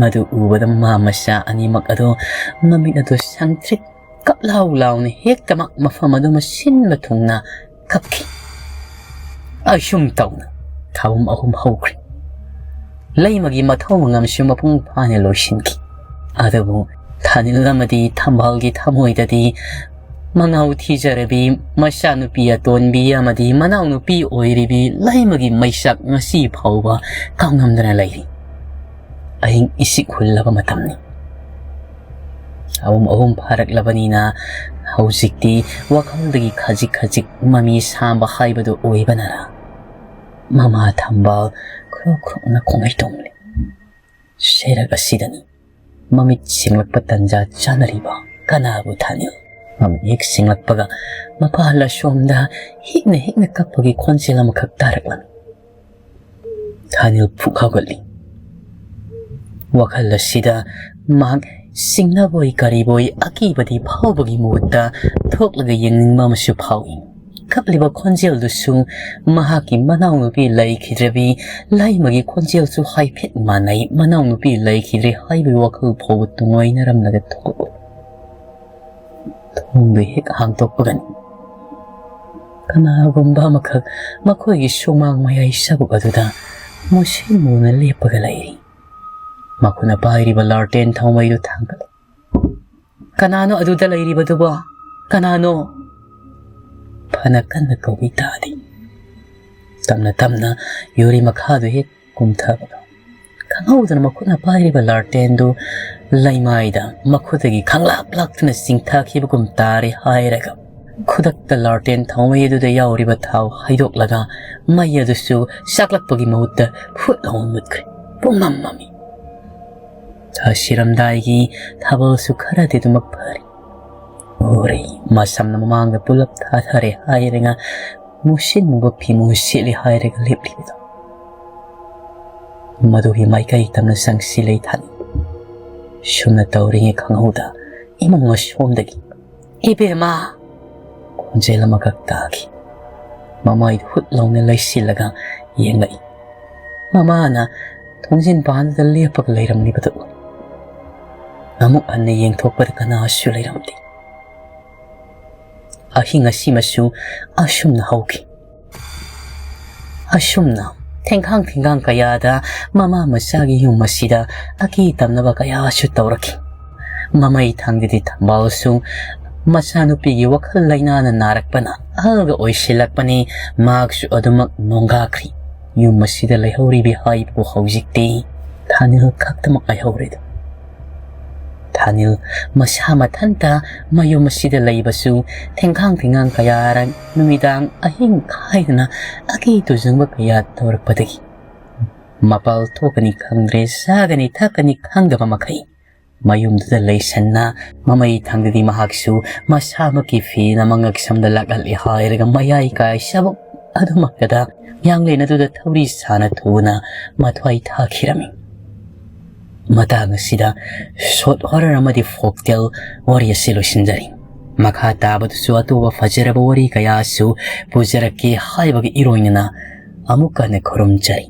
ꯃꯗꯨ ꯎꯕꯗ ꯃꯃꯥ ꯃꯆꯥ ꯑꯅꯤꯃꯛ ꯑꯗꯨ ꯃꯃꯤꯠ ꯑꯗꯨ ꯁꯪꯇ꯭ꯔꯤꯛ ꯀꯞ ꯂꯥꯎ ꯂꯥꯎꯅ ꯍꯦꯛꯇꯃꯛ ꯃꯐꯝ ꯑꯗꯨ ꯃꯁꯤꯟꯕ ꯊꯨꯡꯅ ꯀꯞꯈꯤ꯫ ꯑꯁꯨꯝ ꯇꯧꯅ ꯊꯧꯔꯝ ꯑꯍꯨꯝ ꯍꯧꯈ꯭ꯔꯦ꯫ ꯂꯩꯃꯒꯤ ꯃꯊꯧ ꯃꯉꯝꯁꯨ ꯃꯄꯨꯡ ꯐꯥꯅ ꯂꯣꯏꯁꯤꯟꯈꯤ꯫ ꯑꯗꯨꯕꯨ ꯊꯥꯅꯤꯜ ꯑꯃꯗꯤ ꯊꯝꯕꯥꯜꯒꯤ ꯊꯃꯣꯏꯗꯗꯤ ꯃꯉꯥꯎ ꯊꯤꯖꯔꯕꯤ ꯃꯆꯥꯅꯨꯄꯤ ꯑꯇꯣꯟꯕꯤ ꯑꯃꯗꯤ ꯃꯅꯥꯎꯅꯨꯄꯤ ꯑꯣꯏꯔꯤꯕꯤ ꯂꯩꯃꯒꯤ ꯃꯩꯁꯥꯛ ꯉꯁꯤ ꯐꯥꯎꯕ ꯀꯥꯎꯉꯝꯗꯅ ꯂꯩꯔꯤ꯫ ꯑꯍꯤꯡ ꯏꯁꯤꯛ ꯍꯨꯜꯂꯕ ꯃꯇꯝꯅꯤ꯫ ꯑꯍꯨꯝ ꯑꯍꯨꯝ ꯐꯥꯔꯛꯂꯕꯅꯤꯅ ꯍꯧꯖꯤꯛꯇꯤ ꯋꯥꯈꯜꯗꯒꯤ ꯈꯖꯤꯛ ꯈꯖꯤꯛ ꯃꯃꯤ ꯁꯥꯝꯕ ꯍꯥꯏꯕꯗꯨ ꯑꯣꯏꯕꯅꯔ ꯃꯃꯥ ꯊꯝꯕꯥꯜ ꯈ꯭ꯔꯣꯛ ꯈ꯭ꯔꯣꯛꯅ ꯈꯣꯡꯉꯩ ꯇꯣꯡꯂꯤ꯫ ꯁꯩꯔꯛ ꯑꯁꯤꯗꯅꯤ ꯃꯃꯤꯠ ꯁꯤꯡꯂꯛꯄ ꯇꯟꯖꯥ ꯆꯥꯅꯔꯤꯕ ꯀꯅꯥꯕꯨ ꯊꯥꯅꯤꯜ꯫ ꯃꯃꯤꯠ ꯍꯦꯛ ꯁꯤꯡꯂꯛꯄꯒ ꯃꯄꯥ ꯂꯁꯣꯝꯗ ꯍꯤꯛꯅ ꯍꯤꯛꯅ ꯀꯞꯄꯒꯤ ꯈꯣꯟꯖꯦꯜ ꯑꯃꯈꯛ ꯇꯥꯔꯛꯂꯝꯃꯤ꯫ ꯊꯥꯅꯤꯜ ꯐꯨꯛ ꯍꯧꯒꯠꯂꯤ꯫ ꯋꯥꯈꯜ ꯑꯁꯤꯗ ꯃꯍꯥꯛ ꯁꯤꯡꯅꯕꯣꯏ ꯀꯔꯤꯕꯣꯏ ꯑꯀꯤꯕꯗꯤ ꯐꯥꯎꯕꯒꯤ ꯃꯍꯨꯠꯇ ꯊꯣꯛꯂꯒ ꯌꯦꯡꯅꯤꯡꯕ ꯑꯃꯁꯨ ꯐꯥꯎꯏ꯫ ꯀꯞꯂꯤꯕ ꯈꯣꯟꯖꯦꯜꯗꯨꯁꯨ ꯃꯍꯥꯛꯀꯤ ꯃꯅꯥꯎꯅꯨꯄꯤ ꯂꯩꯈꯤꯗ꯭ꯔꯕꯤ ꯂꯥꯏꯃꯒꯤ ꯈꯣꯟꯖꯦꯜꯁꯨ ꯍꯥꯏꯐꯦꯠ ꯃꯥꯟꯅꯩ꯫ ꯃꯅꯥꯎꯅꯨꯄꯤ ꯂꯩꯈꯤꯗ꯭ꯔꯦ ꯍꯥꯏꯕꯒꯤ ꯋꯥꯈꯜ ꯐꯥꯎꯕ ꯇꯨꯡꯑꯣꯏꯅꯔꯝꯂꯒ ꯊꯣꯛꯂꯛꯂꯦ꯫ ꯊꯣꯡꯗꯨ ꯍꯦꯛ ꯍꯥꯡꯗꯣꯛꯄꯒꯅꯤ ꯀꯅꯥꯒꯨꯝꯕ ꯑꯃꯈꯛ ꯃꯈꯣꯏꯒꯤ ꯁꯨꯃꯥꯡ ꯃꯌꯥꯏ ꯆꯕꯨꯛ ꯑꯗꯨꯗ ꯃꯨꯁꯤꯟ ꯃꯨꯅ ꯂꯦꯞꯄꯒ ꯂꯩꯔꯤ꯫ ꯃꯈꯨꯠꯅ ꯄꯥꯏꯔꯤꯕ ꯂꯥꯔꯇꯦꯟ ꯊꯥꯎꯃꯩꯗꯨ ꯊꯥꯡꯒꯠꯂꯤ꯫ "ꯀꯅꯥꯅꯣ ꯑꯗꯨꯗ ꯂꯩꯔꯤꯕꯗꯨꯕꯣ? ꯀꯅꯥꯅꯣ?" ꯐꯅ ꯀꯟꯅ ꯀꯧꯏ ꯇꯥꯗꯦ꯫ ꯇꯞꯅ ꯇꯞꯅ ꯌꯨꯔꯤ ꯃꯈꯥꯗꯨ ꯍꯦꯛ ꯀꯨꯝꯊꯕꯗꯣ ꯈꯪꯍꯧꯗꯅ ꯃꯈꯨꯠꯅ ꯄꯥꯏꯔꯤꯕ ꯂꯥꯔꯇꯦꯟꯗꯨ ꯂꯩꯃꯥꯏꯗ ꯃꯈꯨꯠꯇꯒꯤ ꯈꯪꯂꯥꯛ ꯂꯥꯛꯇꯨꯅ ꯆꯤꯡꯊꯈꯤꯕꯒꯨꯝ ꯇꯥꯔꯦ ꯍꯥꯏꯔꯒ ꯈꯨꯗꯛꯇ ꯂꯥꯔꯇꯦꯟ ꯊꯥꯎꯃꯩ ꯑꯗꯨꯗ ꯌꯥꯎꯔꯤꯕ ꯊꯥꯎ ꯍꯩꯗꯣꯛꯂꯒ ꯃꯩ ꯑꯗꯨꯁꯨ ꯆꯥꯛꯂꯛꯄꯒꯤ ꯃꯍꯨꯠꯇ ꯐꯨꯠ ꯂꯥꯎꯅ ꯃꯨꯠꯈ꯭ꯔꯦ꯫ ꯄꯨꯝꯃꯝ ꯃꯝꯃꯤ꯫ ꯁꯤꯔꯝꯗꯥꯏꯒꯤ ꯊꯥꯕꯜꯁꯨ ꯈꯔꯗꯤ ꯑꯗꯨꯃꯛ ꯐꯔꯤ꯫ ꯎꯔꯤ, ꯃꯁꯝꯅ ꯃꯃꯥꯡꯗ ꯄꯨꯂꯞ ꯊꯥꯊꯔꯦ ꯍꯥꯏꯔꯒ ꯃꯨꯁꯤꯟ ꯃꯨꯕ ꯐꯤꯃꯨ ꯁꯦꯠꯂꯤ ꯍꯥꯏꯔꯒ ꯂꯦꯞꯂꯤꯕꯗꯣ꯫ ꯃꯗꯨꯒꯤ ꯃꯥꯏꯀꯩ ꯇꯝꯅ ꯆꯪꯁꯤꯜꯂꯦ ꯊꯥꯅꯤꯜ꯫ ꯁꯨꯝꯅ ꯇꯧꯔꯤꯉꯩ ꯈꯪꯍꯧꯗ ꯏꯃꯨꯡ ꯑꯁꯣꯝꯗꯒꯤ "ꯏꯕꯦꯝꯃ!" ꯈꯣꯟꯖꯦꯜ ꯑꯃꯈꯛ ꯇꯥꯈꯤ꯫ ꯃꯃꯥꯏꯗꯨ ꯍꯨꯠ ꯂꯥꯎꯅ ꯂꯩꯁꯤꯜꯂꯒ ꯌꯦꯡꯂꯛꯏ꯫ ꯃꯃꯥꯅ ꯊꯣꯡꯖꯤꯟ ꯄꯥꯟꯗꯨꯗ ꯂꯦꯞꯄꯒ ꯂꯩꯔꯝꯂꯤꯕꯗꯨ ꯎꯏ꯫ ꯑꯃꯨꯛ ꯍꯟꯅ ꯌꯦꯡꯊꯣꯛꯄꯗ ꯀꯅꯥꯁꯨ ꯂꯩꯔꯝꯗꯦ꯫ ꯑꯍꯤꯡ ꯑꯁꯤꯃꯁꯨ ꯑꯁꯨꯝꯅ ꯍꯧꯈꯤ꯫ ꯑꯁꯨꯝꯅ ꯊꯦꯡꯈꯥꯡ ꯊꯦꯡꯈꯥꯡ ꯀꯌꯥꯗ ꯃꯃꯥ ꯃꯆꯥꯒꯤ ꯌꯨꯝ ꯑꯁꯤꯗ ꯑꯀꯤ ꯇꯝꯅꯕ ꯀꯌꯥꯁꯨ ꯇꯧꯔꯛꯈꯤ꯫ ꯃꯃꯩ ꯊꯪꯗꯗꯤ ꯊꯝꯕꯥꯜꯁꯨ ꯃꯆꯥꯅꯨꯄꯤꯒꯤ ꯋꯥꯈꯜ ꯂꯩꯅꯥꯅ ꯅꯥꯔꯛꯄꯅ ꯑꯍꯜꯒ ꯑꯣꯏꯁꯤꯜꯂꯛꯄꯅꯤ꯫ ꯃꯍꯥꯛꯁꯨ ꯑꯗꯨꯃꯛ ꯅꯣꯡꯒꯥꯈ꯭ꯔꯤ꯫ ꯌꯨꯝ ꯑꯁꯤꯗ ꯂꯩꯍꯧꯔꯤꯕꯤ ꯍꯥꯏꯕꯕꯨ ꯍꯧꯖꯤꯛꯇꯤ ꯊꯥꯅꯤꯜ ꯈꯛꯇꯃꯛ ꯉꯥꯏꯍꯧꯔꯦꯗꯣ꯫ ꯊꯥꯅꯤꯜ ꯃꯁꯥ ꯃꯊꯟꯇ ꯃꯌꯨꯝ ꯑꯁꯤꯗ ꯂꯩꯕꯁꯨ ꯊꯦꯡꯈꯥꯡ ꯊꯦꯡꯈꯥꯡ ꯀꯌꯥꯔꯛ ꯅꯨꯃꯤꯗꯥꯡ ꯑꯍꯤꯡ ꯈꯥꯏꯗꯅ ꯑꯀꯤ ꯇꯨꯖꯨꯡꯕ ꯀꯌꯥ ꯇꯧꯔꯛꯄꯗꯒꯤ ꯃꯄꯥꯜ ꯊꯣꯛꯀꯅꯤ ꯈꯪꯗ꯭ꯔꯦ, ꯆꯥꯒꯅꯤ ꯊꯛꯀꯅꯤ ꯈꯪꯗꯕ ꯃꯈꯩ ꯃꯌꯨꯝꯗꯨꯗ ꯂꯩꯁꯟꯅ ꯃꯃꯩ ꯊꯪꯗꯗꯤ ꯃꯍꯥꯛꯁꯨ ꯃꯁꯥꯃꯛꯀꯤ ꯐꯤꯅ ꯃꯉꯛ ꯁꯝꯗ ꯂꯥꯛꯍꯜꯂꯤ ꯍꯥꯏꯔꯒ ꯃꯌꯥꯏ ꯀꯥꯏ ꯆꯕꯨꯛ ꯑꯗꯨꯃꯛꯇꯗ ꯌꯥꯡꯂꯦꯟ ꯑꯗꯨꯗ ꯊꯧꯔꯤ ꯁꯥꯅ ꯊꯨꯅ ꯃꯊ꯭ꯋꯥꯏ ꯊꯥꯈꯤꯔꯝꯃꯤ꯫ ꯃꯇꯥꯡ ꯑꯁꯤꯗ ꯁꯣꯔꯠ ꯍꯣꯔꯔ ꯑꯃꯗꯤ ꯐꯣꯛꯇꯦꯜ ꯋꯥꯔꯤ ꯑꯁꯤ ꯂꯣꯏꯁꯤꯟꯖꯔꯤ꯫ ꯃꯈꯥ ꯇꯥꯕꯗꯁꯨ ꯑꯇꯣꯞꯄ ꯐꯖꯔꯕ ꯋꯥꯔꯤ ꯀꯌꯥꯁꯨ ꯄꯨꯖꯔꯛꯀꯦ ꯍꯥꯏꯕꯒ ꯏꯔꯣꯏꯅꯅ ꯑꯃꯨꯛꯀ ꯍꯟꯅ ꯈꯨꯔꯨꯝꯖꯔꯤ꯫